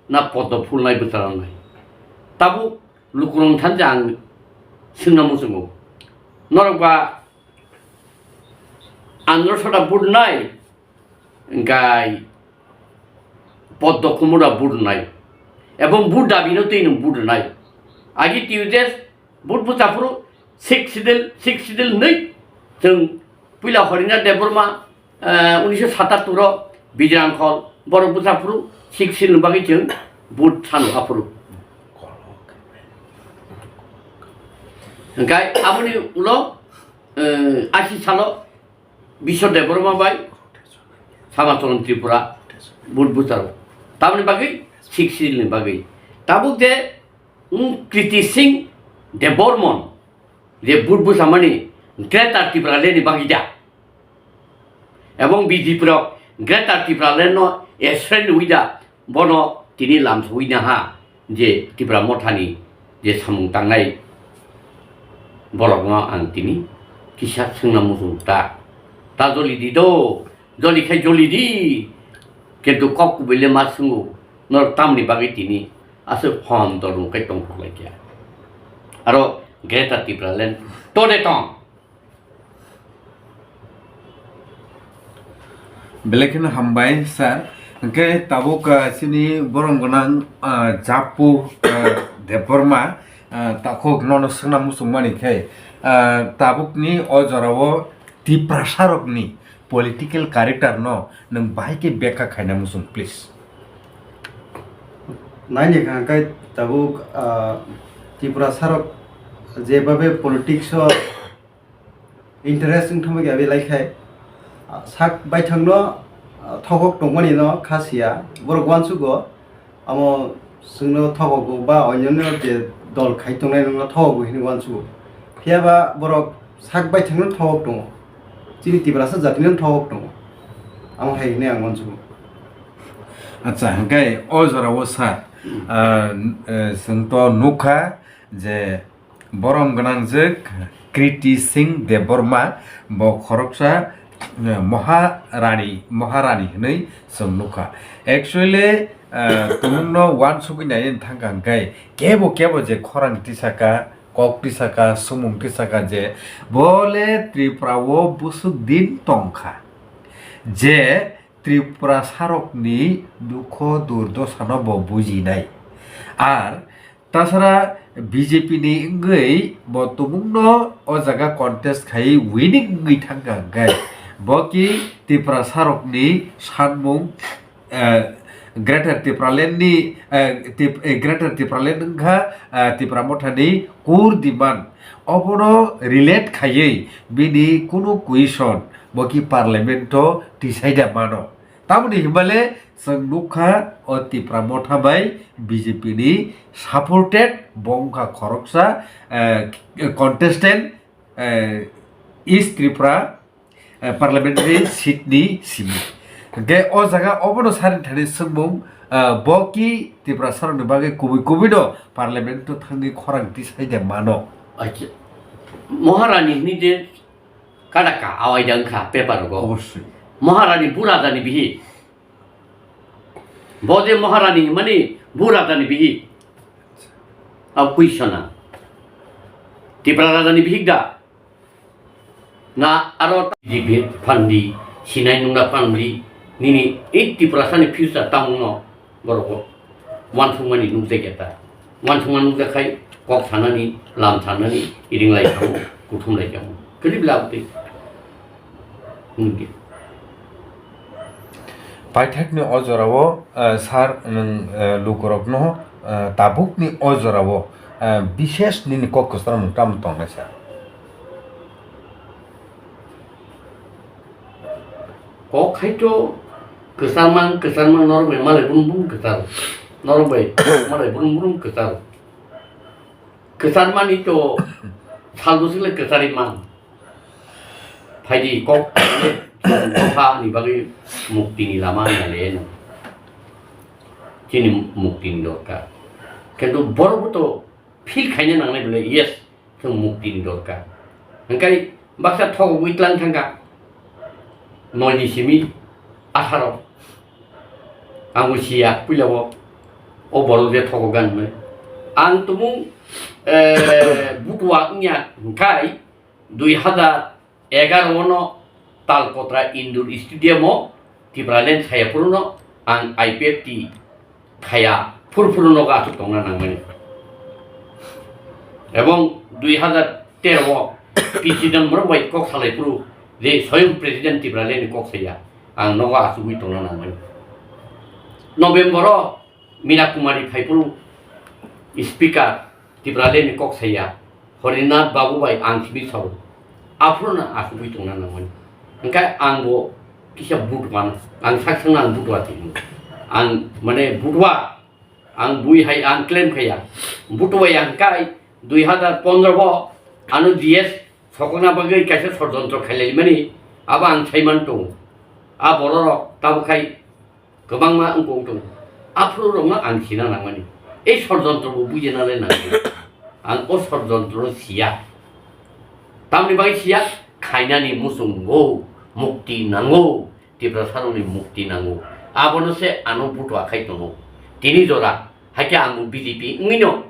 na Poddo Phul nai bwsa nai? Tabuk lukurok thani je ang swngna muchungo. Norok ba Andhra Sinaida vote nai, hwnkhe Poddo Khumura vote nai. Ebong vote dabi no twi nwng vote nai. Agi T U J S Vote bwsa phuru six schedule, six schedule nwi chwng puila Horina Debbarma, eh, unisho satattor o Bijrang Khol borok bwsa phuru six schedule ni bagwi chwng vote sanu aphuru. Hwnkhe aboni ulo, eh, ashi salo Biswa Debbarma bai Samachon Tripura vote bwsaro. Tamoni bagwi six schedule ni bagwi. Tabuk je wng Kriti Singh Debbarman je vote bwsamani Greater Tipraland ni bagwi da. Ebong B J P rok Greater Tipraland no Israel ni uida bono tini lamsogwi naha je Tipra Mothani je samung tangnai borokno ang tini kisa swngna muchung ta, ta joli di do, joli khai joli di, kintu kok kubui le ma swngo, norok tamni bagwi tini aswk hom dormo kai tongthok lai kha, aro Greater Tipraland tode tong. Belai kheno hambai sir. Hwnkhe tabuk, ah, chini borom gwnang, ah, Japu, ah, Debbarma, ah, takhuk nono swngna muchungmani khe, ah, tabukni o jorao Tiprasa rokni political character no nwng bahai khe bekha khaina muchung, please. Naini kha hwnkhe tabuk, ah, Tiprasa rok jebabe politics o interest wng thangma khe abelai khai, ah, sak baithangno, ah, thokok tongmani no kha siya. Borok uansugo, amo chwngno thokogo ba onyono je dol khai tongnai no thokogo hinwi uansugo. Phiya ba borok sak baithangno thokok tongo. Chini Tiprasa jatino thokok tongo. Amo hai hinwi ang uansugo. Acha, hwnkhe o jorao sir, ah, eh, chwng to nukha je borom gwnangjwk Kriti Singh Debbarma, bo khoroksa, eh, Maharani, Maharani hwnwi chwng nukha. Actually, eh, tumungno uansugwi naiwi thangkha hwnkhe kebo kebo je khorang tisaka, kok tisaka, sumung tisaka je bo le Tripura o busuk din tongkha. Je Tripura sarokni dukho durdosano bo bujinai. Ar tasara B J P ni wngwi bo tumungno o jaga contest khai winning wngwi thangkha hwnkhe bo ki Tripura sarokni sanmung, eh, Greater Tipraland ni, eh, Tip-, eh, Greater Tipraland wngkha, eh, Tipra Mothani core demand. Obono relate khaiwi bini kunu question bo ki parliament o tisai da mano. Tamoni hinmale chwng nukha o Tipra Motha bai B J P ni supported bo wngkha khoroksa, eh, contestant, eh, East Tripura, eh, parliamentary seat ni simi. Hwnkhe o jaga obono sarin thani swngmung, eh, bo ki Tiprasa rokni bagwi kubui kubui no parliament o thangwi khorang tisai de mano. Acha. Maharani hwnwi je kada ka awai da wngkha paper rogo. Obosoi. Maharani bu raja ni bihik. Bo je Maharani hwnmani bu raja ni bihik. Abo question a. Tipra raja ni bihik da. Na aro B J P phan di, sinai nungna phan di, nini ei Tiprasa ni future tamungno borok uansukmani nukjakya ta. Uansukma nukjak khai kok sanani, lam sanani, ring lai kamo, kuthum lai kamo. Kwrwi bla bwtwi. Nukdi. Paithakni o jorao, eh, sir, nwng, eh, lukurokno, eh, tabukni o jorao, eh, bishes nini kok kwchar mung tamo tongnai sir? Kok hai to kwchar mang, kwchar mang norok bai malai brum brum kwchar. Norok bai malai brum brum kwchar. Kwcharmani to sal bwswk le kwcharwi man. Phaidi kok dopha ni bagwi muktini lama nai le no. Chini muktini dorkar. Kintu borok bo to feel khaina nangnai bole, yes, chwng muktini dorkar. Hwnkhe baksa thok wngwi tlang thangkha. Noi ni simi atharo. Ang bo siya, puila o, o borok je thogo gan hwnwi. Ang tumung, eh, butua wngya hwnkhe dui hazar egaro no Talkotra Indoor Stadium o Tipraland saya phuru no ang I P F T khaya phuru phuru nogo aswk tongna nangmani. Ebong dui hazar tero o P C Chidambaram bai kok salai phuru je soyong President Tipraland ni kok saya, ang nogo achugwi tongna nangmani. November o Meena Kumari phai phuru Speaker Tipraland ni kok saya, Harinath Babu bai ang simi sao, aphuru no achugwi tongna nangmani. Hingkhe ang bo kisa butuan, ang sak sakno ang butua tini. Ang mane butua, ang bui hai ang claim khaya. Butua ya hingkhe dui hazar pondro bo ano G S sokokna bagwi kaisa sodjontro khailai mani, abo ang saiman tongo. A bororok tabuk khai kwbangma wngkok tongo. Aphuru rokno ang sina nangmani. Ei sodjontro bo bujina le nangmani. Ang o sodjontro no siya. Tamni bagwi siya, khainani muchungo, mukti nango, Tiprasarokni mukti nango. Abono se ano butua khai tongo. Tini jora, haikhe ang bo B J P wngwino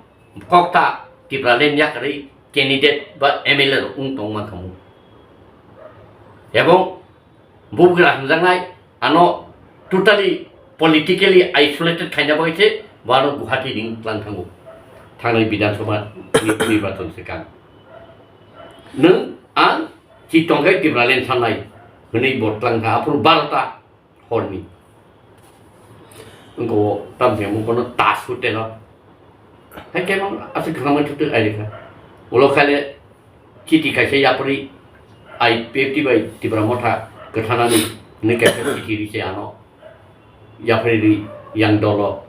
kokta Tipraland yakarwi candidate ba M L A rok wng tong mankhamu. Ebong bubagra hamjaknai ano totally politically isolated khaina bagwi se bo ano Guwahati ring tlang thango. Thangnai Bidhan Sabha ni nirbachon swkang. Nwng ang chitong khe Tipraland sanai hwnwi bo tlang kha aphuru barota horni. Wngkha o tamni omo bono tas hotel o. Hai khe mang aswk kwbangma thutwk ai rikha. Ulo khaile chiti kaisa yapri I P F T bai Tipra Motha kwthanani hwnwi kaisa chiti ri se ano. Yapri ri yang dolo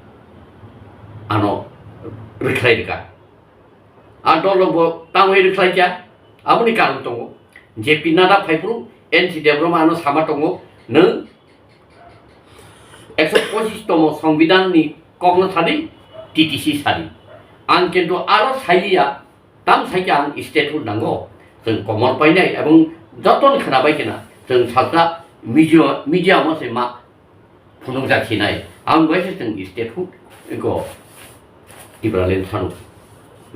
ano rwkhlai rikha. A dolo bo tamo iri khlai kya? Aboni karon tongo. J P Nadda phaiphuru N C Debbarma ano sama tongo, nwng ekso pochis tomo Songbidan ni kokno sadi, T T C sadi. Ang kintu aro sailiya, tam saikha ang statehood nango. Chwng komor painai ebong joto ni khwnabai khna chwng salsa media, media mo se ma phunukjak sinai. Ang bai se chwng statehood eko Tipraland sanu.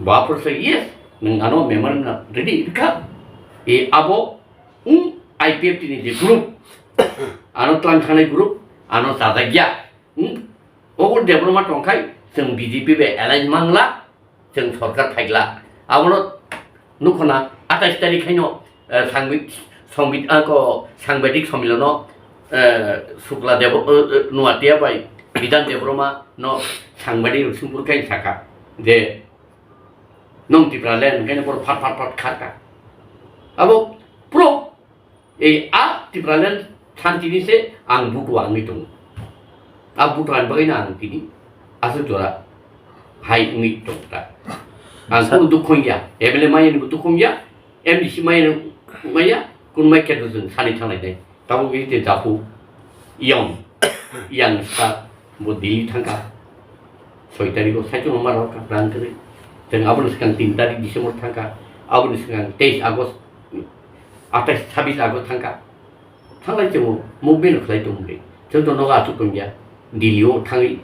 Baphur se yes, nwng ano memorandum ready rikha. E abo, um, I P F T ni je group, ano tlang thangnai group, ano chajak ya. Um, obo Debbarma tongkhai, chwng B J P bai alliance mangla, chwng sorkar phaikla. Abono nukhona atais tarik haino, eh, sangbi-, songbi-, ako sangbadik sommilono, eh, Sukla Debo-, eh, eh, Nuatia bai Bidhan Debbarma no sangbadik rok sungpur khe saka je, "Nong Tipraland," hwnkhe borok phat phat phat kharka. Abo pro Ei a Tipraland thantini se ang butua wngwi tongo. A butua ni bagwino ang tini aswk jora hai wngwi tongo ta. Ang sa- kunu dukhu wngya, M L A maya ni bo dukhu wngya, M D C maya ni maya, kunu mai khe chwng sani thanglainai. Tabuk bini tei japu yang, yang sa Bo Delhi thangkha, soi tarikh o saichung ma rok rang kwrwi. Chwng aboni swkang tin tarikh December thangkha, aboni swkang teis August, atais sabis August thangkha. Thanglai chwng movement khlai tongmani. Chwng to nogo achuk tongya. Delhi o thangwi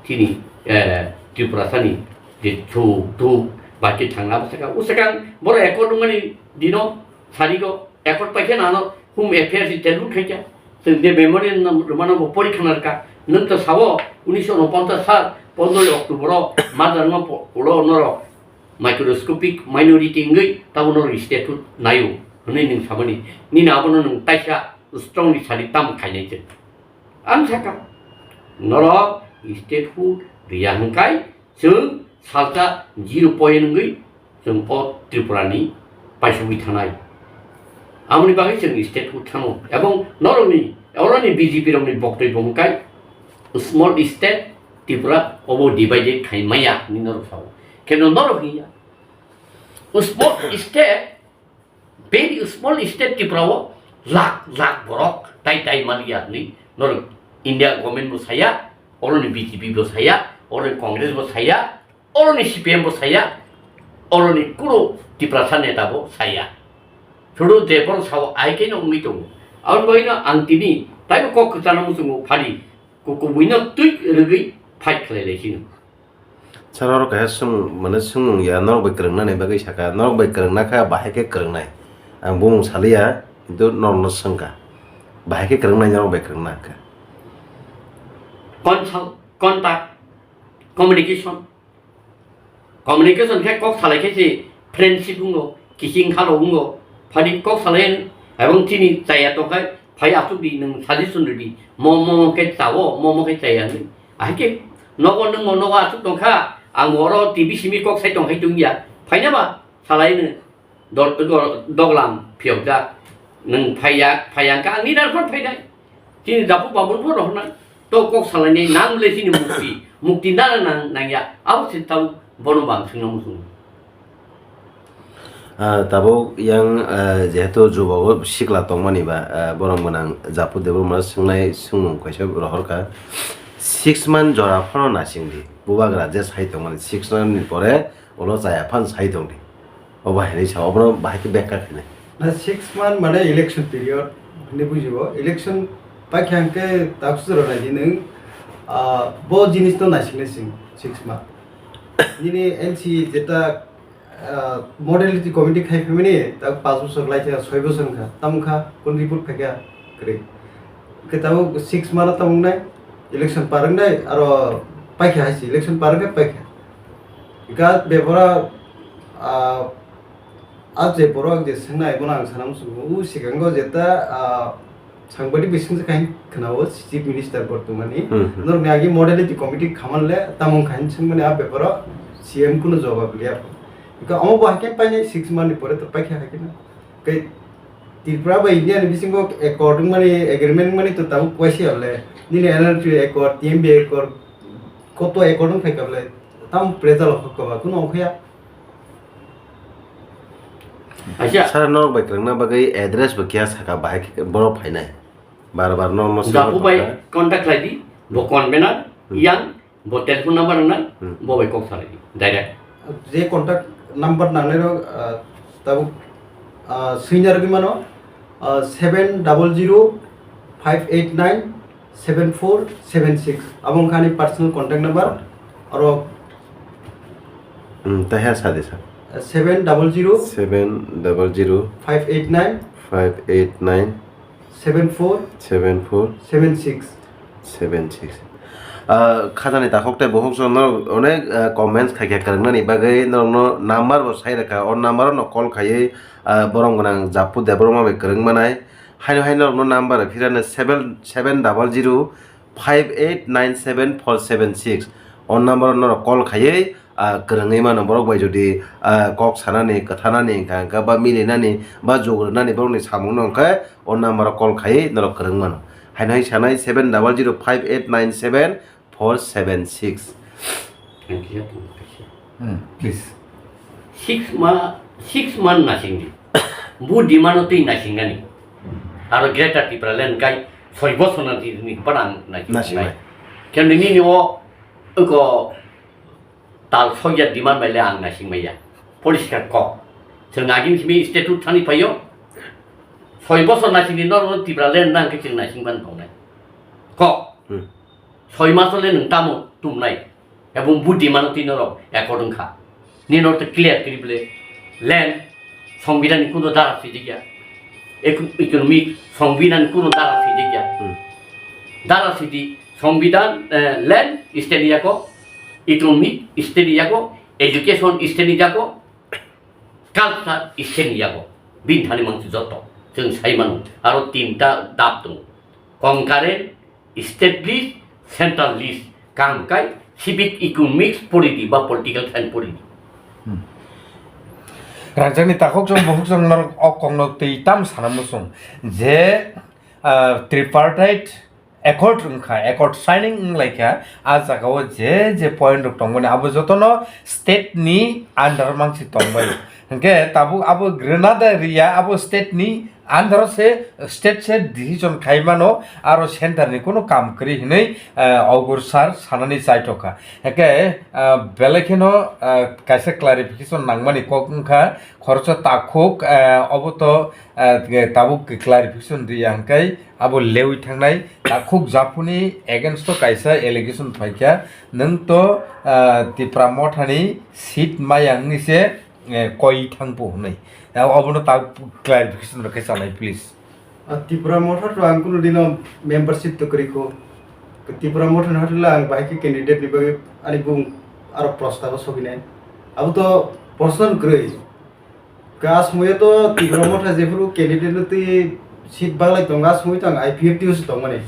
chini, eh, Tripura sani je thuk thuk baki thangna bwsakha. Usakang borok accord wngmani dino sarigo accord paikhe nano Home Affairs ni telbur khaikha. Chwng je memorandum rwmano bo porikha narwkha. Nwng to sao, unisho unoponchas sal, pondroi October o, Madarma po-, ulo norok microscopic minority wngwi tabo norok statehood naio, hwnwi nwng samani. Nini abono nwng taisa strongly sadi tamo khainai chwng. Ang sakha, norok statehood riya hwnkhai, Chwng salsa zero point wngwi chwng o Tripura ni paisugwi thanai. Aboni bagwi chwng statehood thano. Ebong norokni, oroni B J P rokni boktoi bo hwnkhe small state Tripura obo divided khai maya hinwi norok sao. Khe norok hiya. Small state Very small state Tripura o lakh lakh borok tai tai maliya hinwi norok India government bo saya, oroni B J P bo saya, oroni Congress bo saya, oroni C P M bo saya, oroni kuro Tiprasa neta bo saya. Sudu je borok sao ai khe no wngwi tongo. Aboni bagwi no ang tini taibo kok kwchangno muchungo phari kukubuino twi rwgwi fight khlai lai sino. Sir, oro kaisa swng-, mane swngmung ya, norok bai kwrwngna ni bagwi saka, norok bai kwrwngna kha, bahai khe kwrwngnai. Ang bumung saliya, kintu norokno swngkha. Bahai khe kwrwngnai, norok bai kwrwngna kha. Consult, contact, communication. Communication khe kok salai khe se friendship wngo, kiching khalo wngo, phani kok salai, ebong chini chaya tongkhai, phai asuk di, nwng suggestion rw di, mo, mo, mo khe chawo, mo, mo khe chaya hinwi. Ahai khe nogo nwng mo nogo asuk tongkha, ang bo oro T V simi kok sai tongkhai tongya, phaina ba salai nwng. Dol-, dol-, doglam phiyokjak. Nwng phaiya, phaiya wngkha, ang nini arphan phainai. Chini daphu babul pho rohornai. To kok salainai nang le chini mukti. Mukti nana nang, nangya. Abo se tau bono bang swngna muchungo. Ah, tabuk yang, ah, jehetu jubogo sikla tongmani ba, ah, borom gwnang Japu Debbarma swngnai swngmung kaisa rohorkha. Six month jora phano nasingdi. Bubagra je sai tongmani six month ni pore ulo chaya phan sai tongdi. Obo hai sa, obono bahai khe bekha khainai. Na six month mane election period hinwi bujibo. Election paikha hwnkhe taksu jora naidi nwng, ah, bo jinis no naising naising six month. Nini N C jeta, ah, modality committee khai phaimani tak panch bochor lai kha, soi bochor wngkha. Tamo wngkha, kun report phaikha kwrwi. Hwnkhe tabuk six month tamo wngnai, election par wngnai, aro paikha hai se, election par wngkha paikha. Hwnkhe bebora, ah, Ah, je borok je swngnai, bono ang sana muchungo. O sikango jeta, ah, sangbadik bising se kain khwnao Chief Minister bortomani. Hmm, hmm. Norokni agi modality committee khaman le tamung kain swngmani a beparo C M kuno jawab liya. Hwnkhe omo bo hakhe painai six month ni pore to paikha hakhe na. Tei Tripura bai India ni bisingo accord wngmani, agreement wngmani to tabuk waisa ya le. Nini N R P accord, T M B accord, koto accord wng phaikha le. Tam pressure o khokba kuno okhya. Acha. Sir, norok bai kwrwngna bagwi address bo kiya saka bahai khe borok phainai. Bar bar no, no, Dapu bai contact khlai di, bo convener, Hmm. yang, bo telephone number wngnai, Hmm. bo bai kok salai di, direct. Je contact number nangnai rok, ah, tabuk, ah, swinya rwgwi mano, ah, seven double zero five eight nine seven four seven six. Abo wngkha ani personal contact number. Oro Hmm, taiha sa de sa. Seven double zero Seven double zero five eight nine five eight nine seven four seven four seven six. Seven six. Ah, khajani takhuk tei bukhuk song norok onek, ah, comments khaikha kwrwngnani bagwi norokno number bo sai rwkha. O number no call khaiwi, ah, borom gwnang Japu Debbarma bai kwrwng manai. Haino hai norokno number phirano seven, seven double zero five eight nine seven four seven six. O number o norok call khaiwi, ah, kwrwngwi mano borok bai jodi, ah, kok sanani, kwthanani hwnkha hwnkhe ba milinani ba jugurunani borokni samungno hwnkhe o number o call khaiwi norok kwrwng mano. Haino hai sanai seven double zero five eight nine seven four seven six. Thank you, thank you. Hmm, please. Six ma, six month nasingdi. Bu demand o twi nasingnani. Aro Greater Tipraland kai soi bosor na twi ni parang nasingnai. Nasingnai. Khe nini o, oko tal soya demand bai le ang nasing maya. Poriskar kok. Chwng agini simi statute thani phaio. Soi bosor nasingdi norok Tipraland nang khe chwng nasing ban tongnai. Kok. Hmm. Soi maso le nwng tamo tumnai. Ebong bu demand twi norok accord wngkha. Ni norok clear kri bole land Songbidan ni kuno dara swijak ya. Ek-, economic Songbidan ni kuno dara swijak ya. Hmm. Dara sidi Songbidan, eh, land state ni yago, economic state ni yago, education state ni yago, culture state ni yago. Bini thani mangsi joto. Chwng sai mano. Aro tinta dap tongo. Concurrent, state list, central list, kaham kai civic economics pori di ba political science pori di. Hmm. Rangchakni takhuk chwng bukhuk chwng norok o kokno twi tam sana muchung je, ah, tripartite accord wngkha, accord signing wnglaikha, a jagao je je point rok tongmani abo jotono state ni under mangsi tongbai. Hwnkhe tabuk abo Grenada area abo state ni under se state se decision khai mano, aro center ni kunu kam kwrwi hinwi, eh, Augur sir sanani chaithokha. Hwnkhe, eh, belai kheno, eh, kaisa clarification nangmani kok wngkha, khoroksa takhuk, eh, obo to, eh, tabuk clarification riya hwnkhe abo lewi thangnai takhuk Japhuni against o kaisa allegation phaikha, nwng to, eh, Tipra Mothani seat maya wngwi se eh, koi thangpo hwnwi. Eh, obono ta clarification rwkhe chanai, please. Ah, Tipra Motha to ang kunu dino membership to kwrwi kho. Tipra Motha ni hotel ang bahai khe candidate ni bagwi ani bung aro prosta bo soginai. Abo to personal kwrwi. Ka asmui to Tipra Motha jephuru candidate no twi seat baglai tongo, asmui to ang I P F T o se tongmani.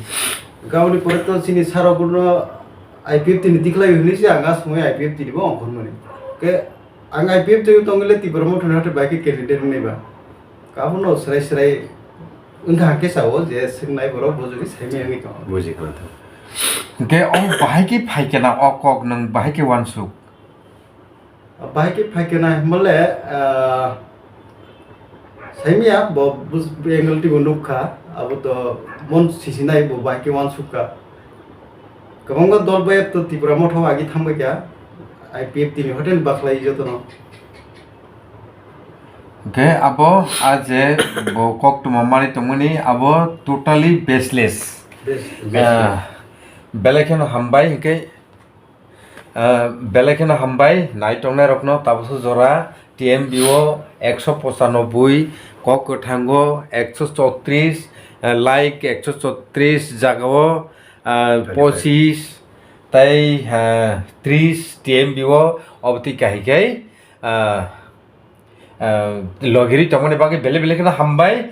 Ka aboni pore to chini sir rok no I P F T ni tikhlai hwnwi se ang asmui I P F T ni bo ongkhormani. Ke ang I P F T o tongwile Tipra Motha ni hate bai khe candidate wngnai ba. Ka abono swrai swrai wngkha hwnkhe sao je swngnai borok bo jodi saimaya wngwi tongo. Buji kha to. Hwnkhe o bahai khe phai khe na o kok nwng bahai khe uansuk? Bahai khe phai khe na himale, ah, saimaya bo bus-, angle twibo nukha, abo to mon sisinai bo bahai khe uansukha. Kwbangma dol bai to Tipra Motha o agi thangbai kha, I P F T ni hotel bakhlai jotono. Hwnkhe abo a je bo koktwma manwi tongmani abo totally baseless. Bes-, Ah, bes-, belai kheno hambai hwnkhe, ah, belai kheno hambai nai tongnai rokno tabuksa jora T M B o ekso pochanobui, kok kwthango ekso chotris, ah, like ekso chotris jagao, ah, Thirty-five. Pochis tai, ah, tris T M B o obotwi kahai khai, ah, ah, logiri tongmani bagwi belai belai kheno hambai.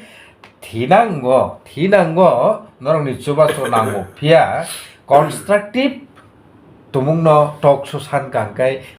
Thinango, thinango, norokni chubachu nango. Phiya constructive tumungno talk show san kang kai